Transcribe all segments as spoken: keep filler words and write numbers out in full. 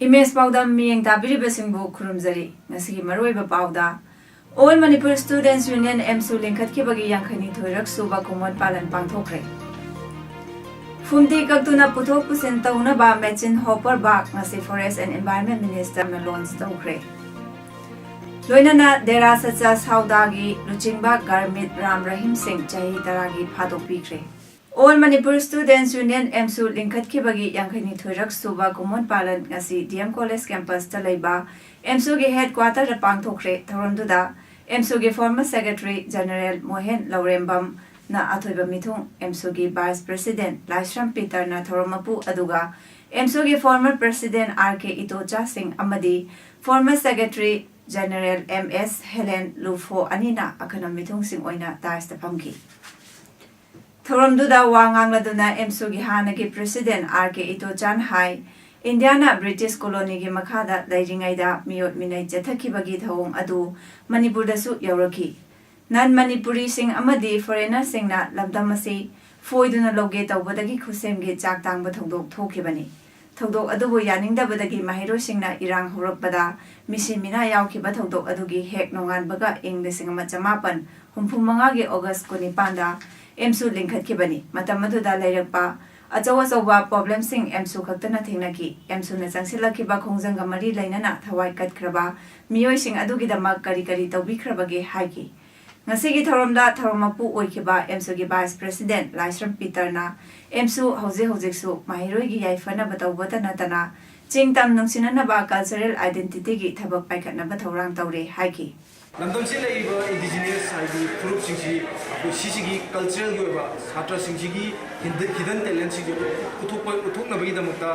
Image ꯄꯥꯎꯗꯝ ꯃꯤꯠꯌꯦꯡ ꯇꯥꯕꯤꯔꯤꯕꯁꯤꯡꯕꯨ ꯈꯨꯔꯨꯝꯖꯔꯤ꯫ ꯉꯁꯤꯒꯤ ꯃꯔꯨꯑꯣꯏꯕ ꯄꯥꯎꯗ, All Manipur Students Union, ꯑꯦꯝꯁꯨ ꯂꯤꯡꯈꯠꯈꯤꯕꯒꯤ ꯌꯥꯡꯈꯩꯅꯤꯊꯣꯏꯔꯛ ꯁꯨꯕ ꯀꯨꯝꯑꯣꯟ ꯄꯥꯂꯟ ꯄꯥꯡꯊꯣꯛꯈ꯭ꯔꯦ꯫ ꯐꯨꯝꯗꯤ ꯀꯛꯇꯨꯅ ꯄꯨꯊꯣꯛ ꯄꯨꯁꯤꯟ ꯇꯧꯅꯕ machine hopper bag ꯉꯁꯤ Forest and Environment Minister ꯅ launch ꯇꯧꯈ꯭ꯔꯦ꯫ ꯂꯣꯏꯅꯅ ꯗꯦꯔꯥ ꯁꯆꯥ ꯁꯥꯎꯗꯥꯒꯤ ꯂꯨꯆꯤꯡꯕ ꯒꯔꯃꯤꯠ ꯔꯥꯝ ꯔꯍꯤꯝ ꯁꯤꯡ ꯆꯍꯤ ꯇꯔꯥꯒꯤ ꯐꯥꯗꯣꯛꯄꯤꯈ꯭ꯔꯦ꯫ All Manipur Students Union, ꯑꯦꯝꯁꯨ ꯂꯤꯡꯈꯠꯈꯤꯕꯒꯤ ꯌꯥꯡꯈꯩꯅꯤꯊꯣꯏꯔꯛ ꯁꯨꯕ ꯀꯨꯝꯑꯣꯟ ꯄꯥꯂꯟ ꯉꯁꯤ ꯗꯤ ꯑꯦꯝ ꯀꯣꯂꯦꯖ ꯀꯦꯝꯄꯁꯇ ꯂꯩꯕ ꯑꯦꯝꯁꯨꯒꯤ ꯍꯦꯗꯀ꯭ꯋꯥꯇꯔꯗ ꯄꯥꯡꯊꯣꯛꯈ꯭ꯔꯦ꯫ ꯊꯧꯔꯝꯗꯨꯗ ꯑꯦꯝꯁꯨꯒꯤ former secretary general ꯃꯣꯍꯦꯟ ꯂꯧꯔꯦꯝꯕꯝꯅ ꯑꯊꯣꯏꯕ ꯃꯤꯊꯨꯡ, ꯑꯦꯝꯁꯨꯒꯤ vice president ꯂꯥꯏꯁ꯭ꯔꯝ ꯄꯤꯇꯔꯅ ꯊꯧꯔꯝ ꯃꯄꯨ, ꯑꯗꯨꯒ ꯑꯦꯝꯁꯨꯒꯤ former president ꯑꯥꯔ ꯀꯦ ꯏꯇꯣꯆꯥ ꯁꯤꯡ ꯑꯃꯗꯤ former secretary general ꯑꯦꯝ ꯑꯦꯁ ꯍꯦꯂꯦꯟ ꯂꯨꯐꯣ ꯑꯅꯤꯅ ꯑꯈꯟꯅ ꯃꯤꯊꯨꯡꯁꯤꯡ ꯑꯣꯏꯅ ꯗꯥꯏꯁꯇ ꯐꯝꯈꯤ꯫ ꯊꯧꯔꯝꯗꯨꯗ ꯋꯥ ꯉꯥꯡꯂꯗꯨꯅ ꯑꯦꯝꯁꯨꯒꯤ ꯍꯥꯟꯅꯒꯤ president ꯑꯥꯔ ꯀꯦ ꯏꯇꯣꯆꯥꯟ ꯍꯥꯏ, ꯏꯟꯗꯤꯌꯥꯅ ꯕ꯭ꯔꯤꯇꯤꯁ ꯀꯣꯂꯣꯅꯤꯒꯤ ꯃꯈꯥꯗ ꯂꯩꯔꯤꯉꯩꯗ ꯃꯤꯑꯣꯠ ꯃꯤꯅꯩ ꯆꯠꯊꯈꯤꯕꯒꯤ ꯊꯧꯑꯣꯡ ꯑꯗꯨ ꯃꯅꯤꯄꯨꯔꯗꯁꯨ ꯌꯧꯔꯛꯈꯤ꯫ ꯅꯟ ꯃꯅꯤꯄꯨꯔꯤꯁꯤꯡ ꯑꯃꯗꯤ foreigner ꯁꯤꯡꯅ ꯂꯝꯗꯝ ꯑꯁꯤ ꯐꯣꯏꯗꯨꯅ ꯂꯧꯒꯦ ꯇꯧꯕꯗꯒꯤ ꯈꯨꯠꯁꯦꯝꯒꯤ ꯆꯥꯛ ꯇꯥꯡꯕ ꯊꯧꯗꯣꯛ ꯊꯣꯛꯈꯤꯕꯅꯤ꯫ ꯊꯧꯗꯣꯛ ꯑꯗꯨꯕꯨ ꯌꯥꯅꯤꯡꯗꯕꯗꯒꯤ ꯃꯍꯩꯔꯣꯏꯁꯤꯡꯅ ꯏꯔꯥꯡ ꯍꯧꯔꯛꯄꯗ ꯃꯤꯁꯤ ꯃꯤꯅꯥ ꯌꯥꯎꯈꯤꯕ ꯊꯧꯗꯣꯛ ꯑꯗꯨꯒꯤ ꯍꯦꯛ ꯅꯣꯡꯉꯥꯟꯕꯒ ꯏꯪ ꯂꯤꯁꯤꯡ ꯑꯃ ꯆꯃꯥꯄꯟ ꯍꯨꯝꯐꯨ ꯃꯉꯥꯒꯤ ꯑꯣꯒꯁ ꯀꯨꯟꯅꯤꯄꯥꯟꯗ ꯑꯦꯝꯁꯨ ꯂꯤꯡꯈꯠꯈꯤꯕꯅꯤ꯫ ꯃꯇꯝ ꯑꯗꯨꯗ ꯂꯩꯔꯛꯄ ꯑꯆꯧ ꯑꯆꯧꯕ problemꯁꯤꯡ ꯑꯦꯝꯁꯨ ꯈꯛꯇꯅ ꯊꯦꯡꯅꯈꯤ꯫ ꯑꯦꯝꯁꯨꯅ ꯆꯪꯁꯤꯜꯂꯛꯈꯤꯕ ꯈꯣꯡꯖꯪꯒ ꯃꯔꯤ ꯂꯩꯅꯅ ꯊꯋꯥꯏ ꯀꯠꯈ꯭ꯔꯕ ꯃꯤꯑꯣꯏꯁꯤꯡ ꯑꯗꯨꯒꯤꯗꯃꯛ ꯀꯔꯤ ꯀꯔꯤ ꯇꯧꯕꯤꯈ꯭ꯔꯕꯒꯦ ꯍꯥꯏꯈꯤ꯫ ꯉꯁꯤꯒꯤ ꯊꯧꯔꯝꯗ ꯊꯧꯔꯝ ꯃꯄꯨ ꯑꯣꯏꯈꯤꯕ ꯑꯦꯝꯁꯨꯒꯤ vice president ꯂꯥꯏꯁ꯭ꯔꯝ ꯄꯤꯇꯔꯅ ꯑꯦꯝꯁꯨ ꯍꯧꯖꯤꯛ ꯍꯧꯖꯤꯛꯁꯨ ꯃꯍꯩꯔꯣꯏꯒꯤ ꯌꯥꯏꯐꯅꯕ ꯇꯧꯕꯇ ꯅꯠꯇꯅ ꯆꯤꯡ ꯇꯝ ꯅꯨꯡꯁꯤꯅꯅꯕ cultural identityꯒꯤ ꯊꯕꯛ ꯄꯥꯏꯈꯠꯅꯕ ꯊꯧꯔꯥꯡ ꯇꯧꯔꯦ ꯍꯥꯏꯈꯤ꯫ ꯂꯝꯗꯝꯁꯤꯗ ꯂꯩꯔꯤꯕ indigenous ꯍꯥꯏꯗꯤ ꯐꯨꯔꯨꯞꯁꯤꯡꯁꯤ ꯑꯩꯈꯣꯏ ꯁꯤꯁꯤꯒꯤ culturalꯒꯤ ꯑꯣꯏꯕ ꯁꯥꯇ꯭ꯔꯁꯤꯡꯁꯤꯒꯤ hidden talentꯁꯤꯡꯁꯦ ꯎꯠꯊꯣꯛꯄ ꯎꯠꯊꯣꯛꯅꯕꯒꯤꯗꯃꯛꯇ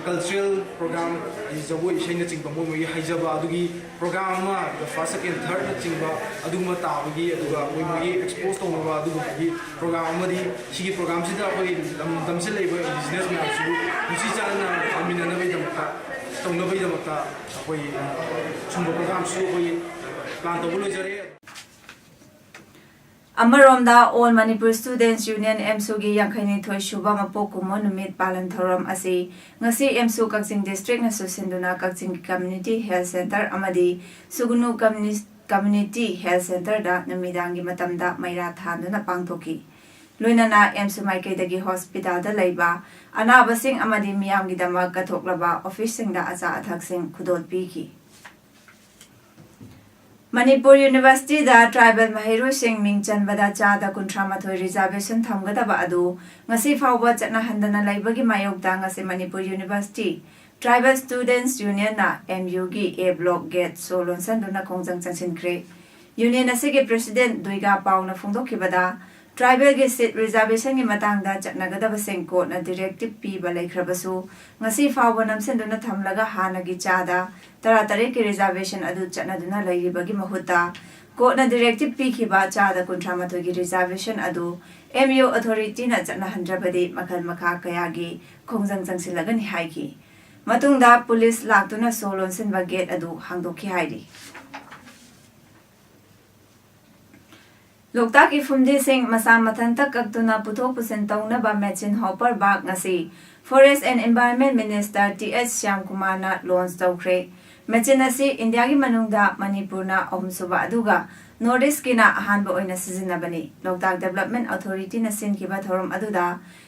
cultural program ꯍꯥꯏꯗꯤ ꯖꯒꯣꯏ ꯏꯁꯩꯅꯆꯤꯡꯕ ꯃꯣꯏ ꯃꯣꯏꯒꯤ ꯍꯩꯖꯕ ꯑꯗꯨꯒꯤ program ꯑꯃ first second thirdꯅꯆꯤꯡꯕ ꯑꯗꯨꯒꯨꯝꯕ ꯇꯥꯕꯒꯤ ꯑꯗꯨꯒ ꯃꯣꯏ ꯃꯣꯏꯒꯤ expose ꯇꯧꯅꯕ ꯑꯗꯨꯒꯨꯝꯕꯒꯤ program ꯑꯃꯗꯤ ꯁꯤꯒꯤ programꯁꯤꯗ ꯑꯩꯈꯣꯏ ꯂꯝꯗꯝꯁꯤꯗ ꯂꯩꯕ indigenous ꯃꯌꯥꯝꯁꯤꯕꯨ ꯅꯨꯡꯁꯤ ꯆꯥꯟꯅꯅ ꯊꯝꯃꯤꯟꯅꯅꯕꯒꯤꯗꯃꯛꯇ ꯇꯧꯅꯕꯒꯤꯗꯃꯛꯇ ꯑꯩꯈꯣꯏ ꯁꯨꯝꯕ programꯁꯨ ꯑꯩꯈꯣꯏ plan ꯇꯧꯕ ꯂꯣꯏꯖꯔꯦ꯫ ꯑꯃꯔꯣꯝꯗ All Manipur Students Union ꯑꯦꯝꯁꯨꯒꯤ ꯌꯥꯡꯈꯩꯅꯤꯊꯣꯏ ꯁꯨꯕ ꯃꯄꯣꯛ ꯀꯨꯝꯑꯣꯟ ꯅꯨꯃꯤꯠ ꯄꯥꯂꯟ ꯊꯧꯔꯝ ꯑꯁꯤ ꯉꯁꯤ ꯑꯦꯝꯁꯨ ꯀꯛꯆꯤꯡ districtꯅꯁꯨ ꯁꯤꯟꯗꯨꯅ ꯀꯛꯆꯤꯡꯒꯤ Community Health Centre ꯑꯃꯗꯤ ꯁꯨꯒꯨꯅꯨ Communi-, Community Health Centreꯗ ꯅꯨꯃꯤꯗꯥꯡꯒꯤ ꯃꯇꯝꯗ ꯃꯩꯔꯥ ꯊꯥꯟꯗꯨꯅ ꯄꯥꯡꯊꯣꯛꯈꯤ꯫ ꯂꯣꯏꯅꯅ ꯑꯦꯝꯁꯨ ꯃꯥꯏꯀꯩꯗꯒꯤ hospitalꯗ ꯂꯩꯕ ꯑꯅꯥꯕꯁꯤꯡ ꯑꯃꯗꯤ ꯃꯤꯌꯥꯝꯒꯤꯗꯃꯛ ꯀꯠꯊꯣꯛꯂꯕ officeꯁꯤꯡꯗ ꯑꯆꯥ ꯑꯊꯛꯁꯤꯡ ꯈꯨꯗꯣꯜ ꯄꯤꯈꯤ꯫ ꯃꯅꯤꯄꯨꯔ Universityꯗ tribal ꯃꯍꯩꯔꯣꯏꯁꯤꯡ ꯃꯤꯡ ꯆꯟꯕꯗ ꯆꯥꯗ ꯀꯨꯟꯊ꯭ꯔꯥ ꯃꯥꯊꯣꯏ reservation ꯊꯝꯒꯗꯕ ꯑꯗꯨ ꯉꯁꯤ ꯐꯥꯎꯕ ꯆꯠꯅꯍꯟꯗꯅ ꯂꯩꯕꯒꯤ ꯃꯥꯌꯣꯛꯇ ꯉꯁꯤ ꯃꯅꯤꯄꯨꯔ University Tribal Students Unionꯅ ꯑꯦꯝ ꯌꯨꯒꯤ A block gate ꯁꯣ ꯂꯣꯟꯁꯤꯟꯗꯨꯅ ꯈꯣꯡꯖꯪ ꯆꯪꯁꯤꯟꯈ꯭ꯔꯦ꯫ Union ꯑꯁꯤꯒꯤ President ꯗꯨꯏꯒꯥ ꯄꯥꯎꯅ ꯐꯣꯡꯗꯣꯛꯈꯤꯕꯗ, tribalꯒꯤ seat reservationꯒꯤ ꯃꯇꯥꯡꯗ ꯆꯠꯅꯒꯗꯕꯁꯤꯡ courtꯅ directive ꯄꯤꯕ ꯂꯩꯈ꯭ꯔꯕꯁꯨ, ꯉꯁꯤ ꯐꯥꯎꯕ ꯅꯝꯁꯤꯟꯗꯨꯅ ꯊꯝꯂꯒ ꯍꯥꯟꯅꯒꯤ ꯆꯥꯗ ꯇꯔꯥꯇꯔꯦꯠꯀꯤ reservation ꯑꯗꯨ ꯆꯠꯅꯗꯨꯅ ꯂꯩꯔꯤꯕꯒꯤ ꯃꯍꯨꯠꯇ, courtꯅ directive ꯄꯤꯈꯤꯕ ꯆꯥꯗ ꯀꯨꯟꯊ꯭ꯔꯥ ꯃꯥꯊꯣꯏꯒꯤ reservation ꯑꯗꯨ ꯑꯦꯝ ꯌꯨ authorityꯅ ꯆꯠꯅꯍꯟꯗ꯭ꯔꯕꯗꯤ ꯃꯈꯜ ꯃꯈꯥ ꯀꯌꯥꯒꯤ ꯈꯣꯡꯖꯪ ꯆꯪꯁꯤꯜꯂꯒꯅꯤ ꯍꯥꯏꯈꯤ꯫ ꯃꯇꯨꯡꯗ police ꯂꯥꯛꯇꯨꯅ ꯁꯣ ꯂꯣꯟꯁꯤꯟꯕ gate ꯑꯗꯨ ꯍꯥꯡꯗꯣꯛꯈꯤ ꯍꯥꯏꯔꯤ꯫ ꯂꯣꯛꯇꯥꯛꯀꯤ ꯐꯨꯝꯗꯤꯁꯤꯡ ꯃꯁꯥ ꯃꯊꯟꯇ ꯀꯛꯇꯨꯅ ꯄꯨꯊꯣꯛ ꯄꯨꯁꯤꯟ ꯇꯧꯅꯕ machine hopper bark ꯉꯁꯤ Forest and Environment Minister T H ꯁ꯭ꯌꯥꯝꯀꯨꯃꯥꯔꯅ launch ꯇꯧꯈ꯭ꯔꯦ꯫ Machine ꯑꯁꯤ ꯏꯟꯗꯤꯌꯥꯒꯤ ꯃꯅꯨꯡꯗ ꯃꯅꯤꯄꯨꯔꯅ ꯑꯍꯨꯝꯁꯨꯕ ꯑꯗꯨꯒ North Eastꯀꯤꯅ ꯑꯍꯥꯟꯕ ꯑꯣꯏꯅ ꯁꯤꯖꯤꯟꯅꯕꯅꯤ꯫ ꯂꯣꯛꯇꯥꯛ Development Authorityꯅ ꯁꯤꯟꯈꯤꯕ ꯊꯧꯔꯝ ꯑꯗꯨꯗ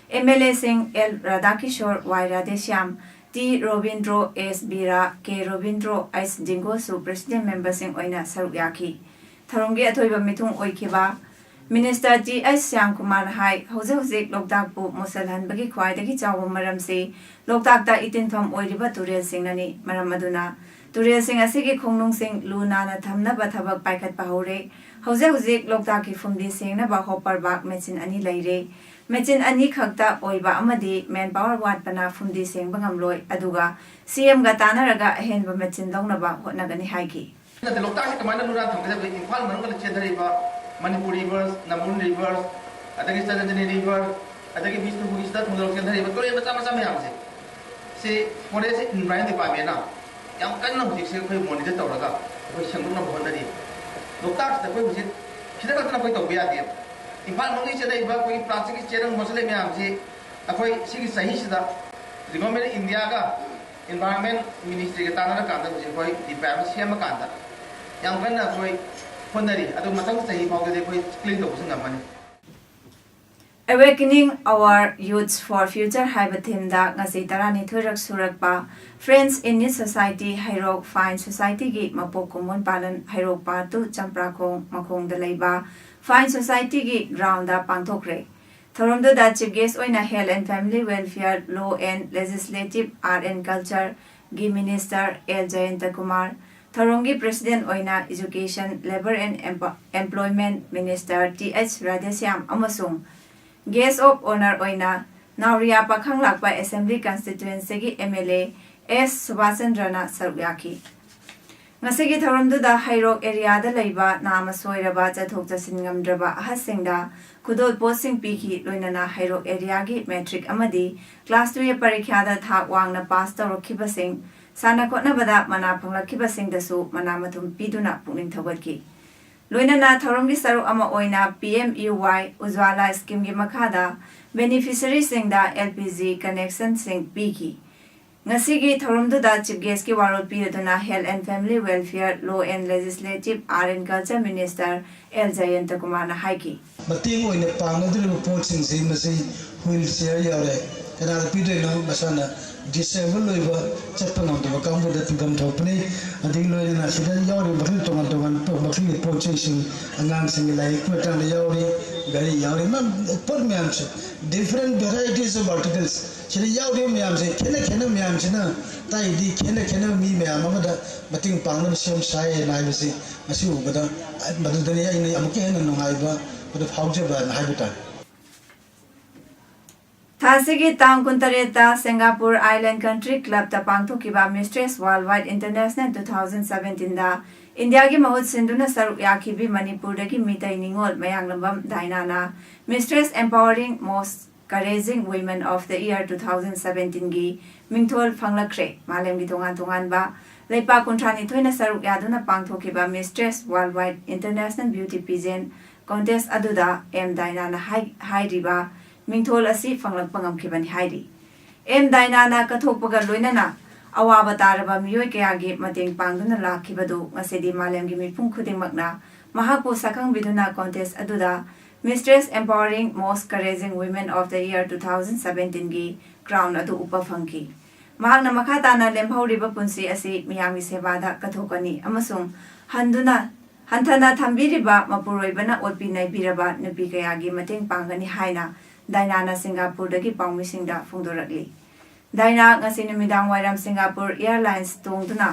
ꯑꯦꯝ ꯑꯦꯜ ꯑꯦꯁꯤꯡ ꯑꯦꯜ ꯔꯥꯙꯥꯀꯤꯁꯣꯔ, ꯋꯥꯏ ꯔꯥꯙꯦꯁ꯭ꯌꯥꯝ, ꯇꯤ ꯔꯣꯕꯤꯟꯗ꯭ꯔꯣ, ꯑꯦꯁ ꯕꯤꯔꯥ, ꯀꯦ ꯔꯣꯕꯤꯟꯗ꯭ꯔꯣ, ꯑꯩꯆ ꯗꯤꯡꯒꯣꯁꯨ president memberꯁꯤꯡ ꯑꯣꯏꯅ ꯁꯔꯨꯛ ꯌꯥꯈꯤ꯫ ꯊꯧꯔꯝꯒꯤ ꯑꯊꯣꯏꯕ ꯃꯤꯊꯨꯡ ꯑꯣꯏꯈꯤꯕ ꯃꯤꯅꯤꯁꯇꯔ ꯇꯤ ꯑꯩꯆ ꯁ꯭ꯌꯥꯝꯀꯨꯃꯥꯔꯅ ꯍꯥꯏ, ꯍꯧꯖꯤꯛ ꯍꯧꯖꯤꯛ ꯂꯣꯛꯇꯥꯛꯄꯨ ꯃꯣꯠꯁꯤꯜꯍꯟꯕꯒꯤ ꯈ꯭ꯋꯥꯏꯗꯒꯤ ꯆꯥꯎꯕ ꯃꯔꯝꯁꯤ ꯂꯣꯛꯇꯥꯛꯇ ꯏꯇꯤꯟꯐꯝ ꯑꯣꯏꯔꯤꯕ ꯇꯨꯔꯦꯜꯁꯤꯡꯅꯅꯤ꯫ ꯃꯔꯝ ꯑꯗꯨꯅ ꯇꯨꯔꯦꯜꯁꯤꯡ ꯑꯁꯤꯒꯤ ꯈꯣꯡꯅꯨꯡꯁꯤꯡ ꯂꯨ ꯅꯥꯟꯅ ꯊꯝꯅꯕ ꯊꯕꯛ ꯄꯥꯏꯈꯠꯄ ꯍꯧꯔꯦ꯫ ꯍꯧꯖꯤꯛ ꯍꯧꯖꯤꯛ ꯂꯣꯛꯇꯥꯛꯀꯤ ꯐꯨꯝꯗꯤ ꯁꯦꯡꯅꯕ ꯍꯣꯄꯔ ꯕꯥꯛ ꯃꯦꯆꯤꯟ ꯑꯅꯤ ꯂꯩꯔꯦ꯫ ꯃꯦꯆꯤꯟ ꯑꯅꯤ ꯈꯛꯇ ꯑꯣꯏꯕ ꯑꯃꯗꯤ ꯃꯦꯟ ꯄꯥꯋꯔ ꯋꯥꯠꯄꯅ ꯐꯨꯝꯗꯤ ꯁꯦꯡꯕ ꯉꯝꯂꯣꯏ, ꯑꯗꯨꯒ ꯁꯤ ꯑꯦꯝꯒ ꯇꯥꯟꯅꯔꯒ ꯑꯍꯦꯟꯕ ꯃꯦꯆꯤꯟ ꯂꯧꯅꯕ ꯍꯣꯠꯅꯒꯅꯤ ꯍꯥꯏꯈꯤ꯫ ꯅꯠꯇꯦ, ꯂꯣꯛꯇꯥꯛꯁꯤ ꯀꯃꯥꯏꯅ ꯂꯨ ꯅꯥꯟꯅ ꯊꯝꯒꯗꯕ? ꯏꯝꯐꯥꯜ ꯃꯅꯨꯡꯗ ꯆꯦꯟꯊꯔꯤꯕ ꯃꯅꯤꯄꯨꯔ ꯔꯤꯚꯔꯁ, ꯅꯝꯕꯨꯜ ꯔꯤꯚꯔꯁ, ꯑꯗꯒꯤ ꯆꯟꯗꯅꯤ ꯔꯤꯚꯔ, ꯑꯗꯒꯤ ꯕꯤꯁꯅꯨꯄꯨꯔꯒꯤ ꯁꯤꯗ ꯊꯣꯡꯖꯥꯎ ꯆꯦꯟꯊꯔꯤꯕ ꯇꯨꯔꯦꯜ ꯃꯆꯥ ꯃꯆꯥ ꯃꯌꯥꯝꯁꯦ, ꯁꯤ ꯐꯣꯔꯦꯁ ꯏꯟꯚꯥꯏꯔꯣꯟꯃꯦꯟ ꯗꯤꯄꯥꯔꯠꯃꯦꯟꯅ ꯌꯥꯝ ꯀꯟꯅ ꯍꯧꯖꯤꯛꯁꯦ ꯑꯩꯈꯣꯏ ꯃꯣꯅꯤꯇꯔ ꯇꯧꯔꯒ ꯑꯩꯈꯣꯏ ꯁꯦꯡꯗꯣꯛꯅꯕ ꯍꯣꯠꯅꯔꯤ꯫ ꯂꯣꯛꯇꯥꯛꯁꯤꯗ ꯑꯩꯈꯣꯏ ꯍꯧꯖꯤꯛ ꯁꯤꯗ ꯈꯛꯇꯅ ꯑꯩꯈꯣꯏ ꯇꯧꯕ ꯌꯥꯗꯦꯕ꯫ ꯏꯝꯐꯥꯜ ꯃꯅꯨꯡꯒꯤ ꯆꯦꯜꯂꯛꯏꯕ ꯑꯩꯈꯣꯏꯒꯤ ꯄ꯭ꯂꯥꯁꯇꯤꯛꯀꯤ ꯆꯦꯔꯪ ꯃꯣꯠꯁꯤꯜꯂꯛꯏ ꯃꯌꯥꯝꯁꯤ ꯑꯩꯈꯣꯏ ꯁꯤꯒꯤ ꯆꯍꯤꯁꯤꯗ ꯒꯣꯚꯔꯟꯃꯦꯟ ꯑꯣꯐ ꯏꯟꯗꯤꯌꯥꯒ ꯏꯟꯚꯥꯏꯔꯣꯟꯃꯦꯟ ꯃꯤꯅꯤꯁꯇ꯭ꯔꯤꯒ ꯇꯥꯟꯅꯔꯀꯥꯟꯗ ꯍꯧꯖꯤꯛ ꯑꯩꯈꯣꯏ ꯗꯤꯄꯥꯔꯠꯃꯦꯟ ꯁꯦꯝꯃꯀꯥꯟꯗ ꯌꯥꯝ ꯀꯟꯅ ꯑꯩꯈꯣꯏ ꯍꯣꯠꯅꯔꯤ꯫ ꯑꯗꯨ ꯃꯊꯪ ꯆꯍꯤ ꯐꯥꯎꯗꯗꯤ ꯑꯩꯈꯣꯏ ꯀ꯭ꯂꯤꯟ ꯇꯧꯕꯁꯨ ꯉꯝꯃꯅꯤ꯫ Awakening Our Youths for Future ꯍꯥꯏꯕ ꯊꯤꯝꯗ ꯉꯁꯤ ꯇꯔꯥꯅꯤꯊꯣꯏꯔꯛ ꯁꯨꯔꯛꯄ Friends in Need Society ꯍꯩꯔꯣꯛ ꯐꯥꯏꯟ ꯁꯣꯁꯥꯏꯇꯤꯒꯤ ꯃꯄꯣꯛ ꯀꯨꯝꯑꯣꯟ ꯄꯥꯂꯟ ꯍꯩꯔꯣꯛ ꯄꯥꯠꯇꯨ ꯆꯝꯄ꯭ꯔꯥꯈꯣꯡ ꯃꯈꯣꯡꯗ ꯂꯩꯕ ꯐꯥꯏꯟ ꯁꯣꯁꯥꯏꯇꯤꯒꯤ ꯒ꯭ꯔꯥꯎꯟꯗ ꯄꯥꯡꯊꯣꯛꯈ꯭ꯔꯦ꯫ ꯊꯧꯔꯝꯗꯨꯗ ꯆꯤꯐ ꯒꯦꯁ ꯑꯣꯏꯅ Health and Family Welfare, Law and Legislative, Art and Culture ꯒꯤ ꯃꯤꯅꯤꯁꯇꯔ ꯑꯦꯜ ꯖꯌꯟꯇ ꯀꯨꯃꯥꯔ, ꯊꯧꯔꯝꯒꯤ ꯄ꯭ꯔꯦꯁꯤꯗꯦꯟꯠ ꯑꯣꯏꯅ Education, Labour and Empo-, Employment minister T H Radheshyam ꯑꯃꯁꯨꯡ Guest of Honour ꯑꯣꯏꯅ ꯅꯥꯎꯔꯤꯌꯥ ꯄꯥꯈꯪꯂꯥꯛꯄ ꯑꯦꯁꯦꯝꯕ꯭ꯂꯤ ꯀꯟꯁꯇꯤꯇ꯭ꯋꯦꯟꯁꯤꯒꯤ ꯑꯦꯝ ꯑꯦꯜ ꯑꯦ ꯑꯦꯁ ꯁꯨꯕꯥꯁꯆꯟꯗ꯭ꯔꯅ ꯁꯔꯨꯛ ꯌꯥꯈꯤ꯫ ꯉꯁꯤꯒꯤ ꯊꯧꯔꯝꯗꯨꯗ ꯍꯩꯔꯣꯛ ꯑꯦꯔꯤꯌꯥꯗ ꯂꯩꯕ ꯅꯥꯃ ꯁꯣꯏꯔꯕ, ꯆꯠꯊꯣꯛ ꯆꯠꯁꯤꯟ ꯉꯝꯗ꯭ꯔꯕ ꯑꯍꯜꯁꯤꯡꯗ ꯈꯨꯗꯣꯜ ꯄꯣꯠꯁꯤꯡ ꯄꯤꯈꯤ꯫ ꯂꯣꯏꯅꯅ ꯍꯩꯔꯣꯛ ꯑꯦꯔꯤꯌꯥꯒꯤ ꯃꯦꯇ꯭ꯔꯤꯛ ꯑꯃꯗꯤ ꯀ꯭ꯂꯥꯁ ꯇꯨꯌꯦꯜꯐ ꯄꯔꯤꯈ꯭ꯌꯥꯗ ꯊꯥꯛ ꯋꯥꯡꯅ ꯄꯥꯁ ꯇꯧꯔꯛꯈꯤꯕꯁꯤꯡ, ꯁꯥꯟꯅ ꯈꯣꯠꯅꯕꯗ ꯃꯅꯥ ꯐꯪꯂꯛꯈꯤꯕꯁꯤꯡꯗꯁꯨ ꯃꯅꯥ ꯃꯊꯨꯝ ꯄꯤꯗꯨꯅ ꯄꯨꯛꯅꯤꯡ ꯊꯧꯒꯠꯈꯤ꯫ ꯂꯣꯏꯅꯅ ꯊꯧꯔꯝꯒꯤ ꯁꯔꯨꯛ ꯑꯃ ꯑꯣꯏꯅ ꯄꯤ ꯑꯦꯝ ꯌꯨ ꯋꯥꯏ ꯎꯖ꯭ꯋꯥꯂꯥ ꯁ꯭ꯀꯤꯝꯒꯤ ꯃꯈꯥꯗ ꯕꯦꯅꯤꯐꯤꯁꯔꯤꯁꯤꯡꯗ ꯑꯦꯜ ꯄꯤ ꯖꯤ ꯀꯅꯦꯛꯁꯟꯁꯤꯡ ꯄꯤꯈꯤ꯫ ꯉꯁꯤꯒꯤ ꯊꯧꯔꯝꯗꯨꯗ ꯆꯤꯐ ꯒꯦꯁꯀꯤ ꯋꯥꯔꯣꯜ ꯄꯤꯔꯗꯨꯅ Health and Family Welfare, Law and Legislative, Art and Culture minister L Jayanta ꯀꯨꯃꯥꯔꯅ ꯍꯥꯏꯈꯤ꯫ ꯃꯇꯦꯡ ꯑꯣꯏꯅ ꯄꯥꯡꯅꯗꯧꯔꯤꯕ ꯄꯣꯠꯁꯤꯡꯁꯤ ꯃꯁꯤ ꯍꯨꯏꯜ ꯆꯤꯌꯔ ꯌꯥꯎꯔꯦ꯫ ꯀꯅꯥꯗ ꯄꯤꯗꯣꯏꯅꯣ? ꯃꯁꯥꯅ Disable ꯑꯣꯏꯕ, ꯆꯠꯄ ꯉꯝꯗꯕ ꯀꯥꯡꯕꯨꯗ ꯏꯟꯀꯝ ꯊꯣꯛꯄꯅꯤ꯫ ꯑꯗꯒꯤ ꯂꯣꯏꯅꯅ ꯁꯤꯗ ꯌꯥꯎꯔꯤꯕ ꯃꯈꯜ ꯇꯣꯉꯥꯟ ꯇꯣꯉꯥꯟꯕ ꯃꯈꯜꯒꯤ ꯄꯣꯠ ꯆꯩꯁꯤꯡ, ꯑꯉꯥꯡꯁꯤꯡꯒꯤ ꯂꯥꯏꯔꯤꯛꯀꯤ ꯃꯇꯥꯡꯗ ꯌꯥꯎꯔꯤ, ꯘꯔꯤ ꯌꯥꯎꯔꯤ, ꯃꯌꯥꯝ, ꯄꯣꯠ ꯃꯌꯥꯝꯁꯦ, different varieties of articles꯫ ꯁꯤꯗ ꯌꯥꯎꯔꯤꯕ ꯃꯌꯥꯝꯁꯦ, ꯈꯦꯠꯅ ꯈꯦꯠꯅꯕ ꯃꯌꯥꯝꯁꯤꯅ ꯇꯥꯛꯏꯗꯤ ꯈꯦꯠꯅ ꯈꯦꯠꯅꯕ ꯃꯤ ꯃꯌꯥꯝ ꯑꯃꯗ ꯃꯇꯦꯡ ꯄꯥꯡꯅꯕ ꯁꯦꯝ ꯁꯥꯏꯅ ꯍꯥꯏꯕꯁꯤ ꯉꯁꯤ ꯎꯕꯗ, ꯃꯗꯨꯗꯅꯤ ꯑꯩꯅ ꯑꯃꯨꯛꯀ ꯍꯦꯟꯅ ꯅꯨꯡꯉꯥꯏꯕ ꯑꯗꯨ ꯐꯥꯎꯖꯕꯅ ꯍꯥꯏꯕ ꯇꯥꯔꯦ꯫ ꯊꯥ ꯑꯁꯤꯒꯤ ꯇꯥꯡ ꯀꯨꯟꯇꯔꯦꯠꯇ ꯁꯤꯡꯒꯥꯄꯨꯔ Island Country Clubꯇ ꯄꯥꯡꯊꯣꯛꯈꯤꯕ Mistress Worldwide International two thousand seventeenꯗ ꯏꯟꯗꯤꯌꯥꯒꯤ ꯃꯍꯨꯠ ꯁꯤꯟꯗꯨꯅ ꯁꯔꯨꯛ ꯌꯥꯈꯤꯕꯤ ꯃꯅꯤꯄꯨꯔꯗꯒꯤ ꯃꯤꯇꯩ ꯅꯤꯉꯣꯜ ꯃꯌꯥꯡꯂꯝꯕꯝ ꯗꯥꯏꯅꯥꯅ Mistress Empowering Most Courageing Women of the Year two thousand seventeenꯒꯤ ꯃꯤꯡꯊꯣꯜ ꯐꯪꯂꯛꯈ꯭ꯔꯦ꯫ ꯃꯥꯂꯦꯝꯒꯤ ꯇꯣꯉꯥꯟ ꯇꯣꯉꯥꯟꯕ ꯂꯩꯄꯥꯛ ꯀꯨꯟꯊ꯭ꯔꯥꯅꯤꯊꯣꯏꯅ ꯁꯔꯨꯛ ꯌꯥꯗꯨꯅ ꯄꯥꯡꯊꯣꯛꯈꯤꯕ Mistress Worldwide International Beauty Pageant Contest ꯑꯗꯨꯗ ꯑꯦꯝ ꯗꯥꯏꯅꯥꯅ ꯍꯥꯏ-, ꯍꯥꯏꯔꯤꯕ ꯃꯤꯡꯊꯣꯜ ꯑꯁꯤ ꯐꯪꯂꯛꯄ ꯉꯝꯈꯤꯕꯅꯤ ꯍꯥꯏꯔꯤ꯫ ꯑꯦꯝ ꯗꯥꯏꯅꯥꯅ ꯀꯠꯊꯣꯛꯄꯒ ꯂꯣꯏꯅꯅ ꯑꯋꯥꯕ ꯇꯥꯔꯕ ꯃꯤꯑꯣꯏ ꯀꯌꯥꯒꯤ ꯃꯇꯦꯡ ꯄꯥꯡꯗꯨꯅ ꯂꯥꯛꯈꯤꯕꯗꯨ ꯉꯁꯤꯗꯤ ꯃꯥꯂꯦꯝꯒꯤ ꯃꯤꯄꯨꯝ ꯈꯨꯗꯤꯡꯃꯛꯅ ꯃꯍꯥꯛꯄꯨ ꯁꯛꯈꯪꯕꯤꯗꯨꯅ contest ꯑꯗꯨꯗ Mistress Empowering Most Courageous Women of the Year two thousand seventeenꯒꯤ crown ꯑꯗꯨ ꯎꯞꯄ ꯐꯪꯈꯤ꯫ ꯃꯍꯥꯛꯅ ꯃꯈꯥ ꯇꯥꯅ ꯂꯦꯝꯍꯧꯔꯤꯕ ꯄꯨꯟꯁꯤ ꯑꯁꯤ ꯃꯤꯌꯥꯝꯒꯤ ꯁꯦꯕꯥꯗ ꯀꯠꯊꯣꯛꯀꯅꯤ ꯑꯃꯁꯨꯡ ꯍꯟꯗꯨꯅ, ꯍꯟꯊꯅ ꯊꯝꯕꯤꯔꯤꯕ ꯃꯄꯨꯔꯣꯏꯕꯅ ꯑꯣꯠꯄꯤ ꯅꯩꯕꯤꯔꯕ ꯅꯨꯄꯤ ꯀꯌꯥꯒꯤ ꯃꯇꯦꯡ ꯄꯥꯡꯒꯅꯤ ꯍꯥꯏꯅ ꯗꯥꯏꯅꯥꯅ ꯁꯤꯡꯒꯥꯄꯨꯔꯗꯒꯤ ꯄꯥꯎꯃꯤꯁꯤꯡꯗ ꯐꯣꯡꯗꯣꯔꯛꯂꯤ꯫ ꯗꯥꯏꯅꯥ ꯉꯁꯤ ꯅꯨꯃꯤꯗꯥꯡ ꯋꯥꯏꯔꯝ ꯁꯤꯡꯒꯥꯄꯨꯔ Airlines ꯇꯣꯡꯗꯨꯅ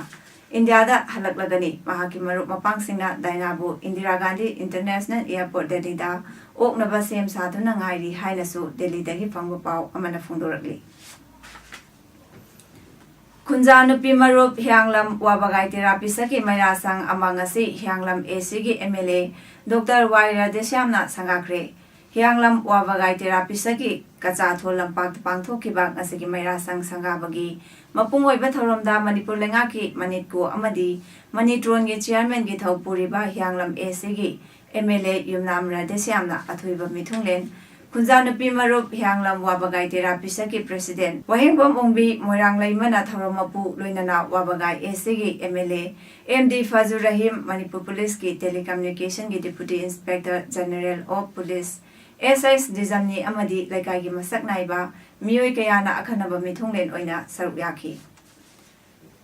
ꯏꯟꯗꯤꯌꯥꯗ ꯍꯜꯂꯛꯂꯒꯅꯤ꯫ ꯃꯍꯥꯛꯀꯤ ꯃꯔꯨꯞ ꯃꯄꯥꯡꯁꯤꯡꯅ ꯗꯥꯏꯅꯥꯕꯨ ꯏꯟꯗꯤꯔꯥ ꯒꯥꯟꯙꯤ International Airport ꯗꯦꯜꯂꯤꯗ ꯑꯣꯛꯅꯕ ꯁꯦꯝ ꯁꯥꯗꯨꯅ ꯉꯥꯏꯔꯤ ꯍꯥꯏꯅꯁꯨ ꯗꯦꯜꯂꯤꯗꯒꯤ ꯐꯪꯕ ꯄꯥꯎ ꯑꯃꯅ ꯐꯣꯡꯗꯣꯔꯛꯂꯤ꯫ ꯈꯨꯟꯖꯥ ꯅꯨꯄꯤ ꯃꯔꯨꯞ ꯍꯤꯌꯥꯡꯂꯝ ꯋꯥꯕꯒꯥꯏ ꯇꯦꯔꯥ ꯄꯤꯁꯛꯀꯤ ꯃꯩꯔꯥ ꯁꯪ ꯑꯃ ꯉꯁꯤ ꯍꯤꯌꯥꯡꯂꯝ ACꯒꯤ MLA Doctor ꯋꯥꯏ ꯔꯥꯙꯦꯁ꯭ꯌꯥꯝꯅ ꯁꯪꯒꯥꯈ꯭ꯔꯦ꯫ ꯍꯤꯌꯥꯡꯂꯝ ꯋꯥꯕꯒꯥꯏ ꯇꯦꯔꯥ ꯄꯤꯁꯛꯀꯤ ꯀꯆꯥꯊꯣꯜ ꯂꯝꯄꯥꯛꯇ ꯄꯥꯡꯊꯣꯛꯈꯤꯕ ꯉꯁꯤꯒꯤ ꯃꯩꯔꯥ ꯁꯪ ꯁꯪꯒꯥꯕꯒꯤ ꯃꯄꯨꯡ ꯑꯣꯏꯕ ꯊꯧꯔꯝꯗ ꯃꯅꯤꯄꯨꯔ ꯂꯩꯉꯥꯛꯀꯤ ꯃꯅꯤꯠꯀꯣ ꯑꯃꯗꯤ ꯃꯅꯤꯇ꯭ꯔꯣꯟꯒꯤ chairmanꯒꯤ ꯊꯧ ꯄꯨꯔꯤꯕ ꯍꯤꯌꯥꯡꯂꯝ ACꯒꯤ MLA ꯌꯨꯝꯅꯥꯝ ꯔꯥꯙꯦꯁ꯭ꯌꯥꯝꯅ ꯑꯊꯣꯏꯕ ꯃꯤꯊꯨꯡꯂꯦꯟ, ꯈꯨꯟꯖꯥ ꯅꯨꯄꯤ ꯃꯔꯨꯞ ꯍꯤꯌꯥꯡꯂꯝ ꯋꯥꯕꯒꯥꯏ ꯇꯦꯔꯥ ꯄꯤꯁꯛꯀꯤ president ꯋꯥꯍꯦꯡꯕꯝ ꯑꯣꯡꯕꯤ ꯃꯣꯏꯔꯥꯡꯂꯩꯃꯅ ꯊꯧꯔꯝ ꯃꯄꯨ, ꯂꯣꯏꯅꯅ ꯋꯥꯕꯒꯥꯏ ACꯒꯤ MLA M D ꯐꯖꯨꯔ Rahim, Manipur ꯄꯨꯂꯤꯁꯀꯤ telecommunicationꯒꯤ Deputy Inspector General of Police ꯑꯦꯁ ꯑꯩꯁ ꯗꯤꯖꯝꯅꯤ ꯑꯃꯗꯤ ꯂꯩꯀꯥꯏꯒꯤ ꯃꯁꯛ ꯅꯥꯏꯕ ꯃꯤꯑꯣꯏ ꯀꯌꯥꯅ ꯑꯈꯟꯅꯕ ꯃꯤꯊꯨꯡꯂꯦꯟ ꯑꯣꯏꯅ ꯁꯔꯨꯛ ꯌꯥꯈꯤ꯫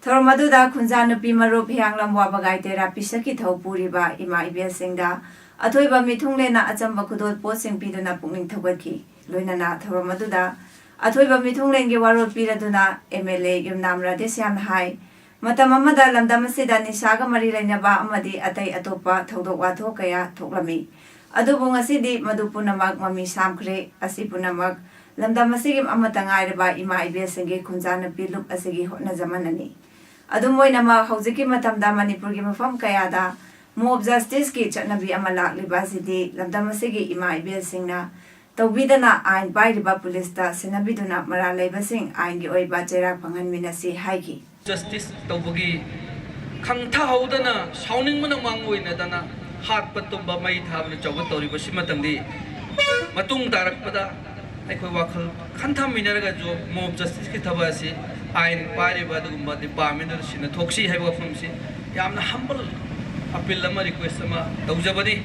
ꯊꯧꯔꯝ ꯑꯗꯨꯗ ꯈꯨꯟꯖꯥ ꯅꯨꯄꯤ ꯃꯔꯨꯞ ꯍꯤꯌꯥꯡꯂꯝ ꯋꯥꯕꯒꯥꯏ ꯇꯦꯔꯥ ꯄꯤꯁꯛꯀꯤ ꯊꯧ ꯄꯨꯔꯤꯕ ꯏꯃꯥ ꯏꯕꯦꯜꯁꯤꯡꯗ ꯑꯊꯣꯏꯕ ꯃꯤꯊꯨꯡꯂꯦꯟꯅ ꯑꯆꯝꯕ ꯈꯨꯗꯣꯜ ꯄꯣꯠꯁꯤꯡ ꯄꯤꯗꯨꯅ ꯄꯨꯛꯅꯤꯡ ꯊꯧꯒꯠꯈꯤ꯫ ꯂꯣꯏꯅꯅ ꯊꯧꯔꯝ ꯑꯗꯨꯗ ꯑꯊꯣꯏꯕ ꯃꯤꯊꯨꯡꯂꯦꯟꯒꯤ ꯋꯥꯔꯣꯜ ꯄꯤꯔꯗꯨꯅ ꯑꯦꯝ ꯑꯦꯜ ꯑꯦ ꯌꯨꯝꯅꯥꯝ ꯔꯥꯙꯦꯁ꯭ꯌꯥꯝꯅ ꯍꯥꯏ, ꯃꯇꯝ ꯑꯃꯗ ꯂꯝꯗꯝ ꯑꯁꯤꯗ ꯅꯤꯁꯥꯒ ꯃꯔꯤ ꯂꯩꯅꯕ ꯑꯃꯗꯤ ꯑꯇꯩ ꯑꯇꯣꯞꯄ ꯊꯧꯗꯣꯛ ꯋꯥꯊꯣꯛ ꯀꯌꯥ ꯊꯣꯛꯂꯝꯃꯤ꯫ ꯑꯗꯨꯕꯨ ꯉꯁꯤꯗꯤ ꯃꯗꯨ ꯄꯨꯝꯅꯃꯛ ꯃꯃꯤ ꯁꯥꯝꯈ꯭ꯔꯦ꯫ ꯑꯁꯤ ꯄꯨꯝꯅꯃꯛ ꯂꯝꯗꯝ ꯑꯁꯤꯒꯤ ꯑꯃꯠꯇ ꯉꯥꯏꯔꯕ ꯏꯃꯥ ꯏꯕꯦꯜꯁꯤꯡꯒꯤ ꯈꯨꯟꯖꯥ ꯅꯨꯄꯤ ꯂꯨꯞ ꯑꯁꯤꯒꯤ ꯍꯣꯠꯅꯖꯃꯟꯅꯅꯤ꯫ ꯑꯗꯨꯝ ꯑꯣꯏꯅꯃꯛ, ꯍꯧꯖꯤꯛꯀꯤ ꯃꯇꯝꯗ ꯃꯅꯤꯄꯨꯔꯒꯤ ꯃꯐꯝ ꯀꯌꯥꯗ mob justiceꯀꯤ ꯆꯠꯅꯕꯤ ꯑꯃ ꯂꯥꯛꯂꯤꯕ ꯑꯁꯤꯗꯤ ꯂꯝꯗꯝ ꯑꯁꯤꯒꯤ ꯏꯃꯥ ꯏꯕꯦꯜꯁꯤꯡꯅ ꯇꯧꯕꯤꯗꯅ ꯑꯥꯏꯟ ꯄꯥꯏꯔꯤꯕ ꯄꯨꯂꯤꯁꯇ ꯁꯤꯟꯅꯕꯤꯗꯨꯅ ꯃꯔꯥꯜ ꯂꯩꯕꯁꯤꯡ ꯑꯥꯏꯟꯒꯤ ꯑꯣꯏꯕ ꯆꯩꯔꯥꯛ ꯐꯪꯍꯟꯃꯤꯟꯅꯁꯤ ꯍꯥꯏꯈꯤ꯫ Justice ꯇꯧꯕꯒꯤ ꯈꯪꯊꯍꯧꯗꯅ ꯁꯥꯎꯅꯤꯡꯕꯅ ꯃꯥꯡ ꯑꯣꯏꯅꯗꯅ ꯍꯥꯠꯄ ꯇꯨꯝꯕ ꯃꯩ ꯊꯥꯕꯅ ꯆꯥꯎꯕ ꯇꯧꯔꯤꯕꯁꯤꯃꯇꯪꯗꯤ ꯃꯇꯨꯡ ꯇꯥꯔꯛꯄꯗ ꯑꯩꯈꯣꯏ ꯋꯥꯈꯜ ꯈꯟꯊꯃꯤꯟꯅꯔꯒꯁꯨ mob justiceꯀꯤ ꯊꯕꯛ ꯑꯁꯤ ꯑꯥꯏꯟ ꯄꯥꯏꯔꯤꯕ ꯑꯗꯨꯒꯨꯝꯕ departmentꯗꯨꯗ ꯁꯤꯟꯅꯊꯣꯛꯁꯤ ꯍꯥꯏꯕ ꯋꯥꯐꯝꯁꯤ ꯌꯥꯝꯅ humble appeal ꯑꯃ, request ꯑꯃ ꯇꯧꯖꯕꯅꯤ꯫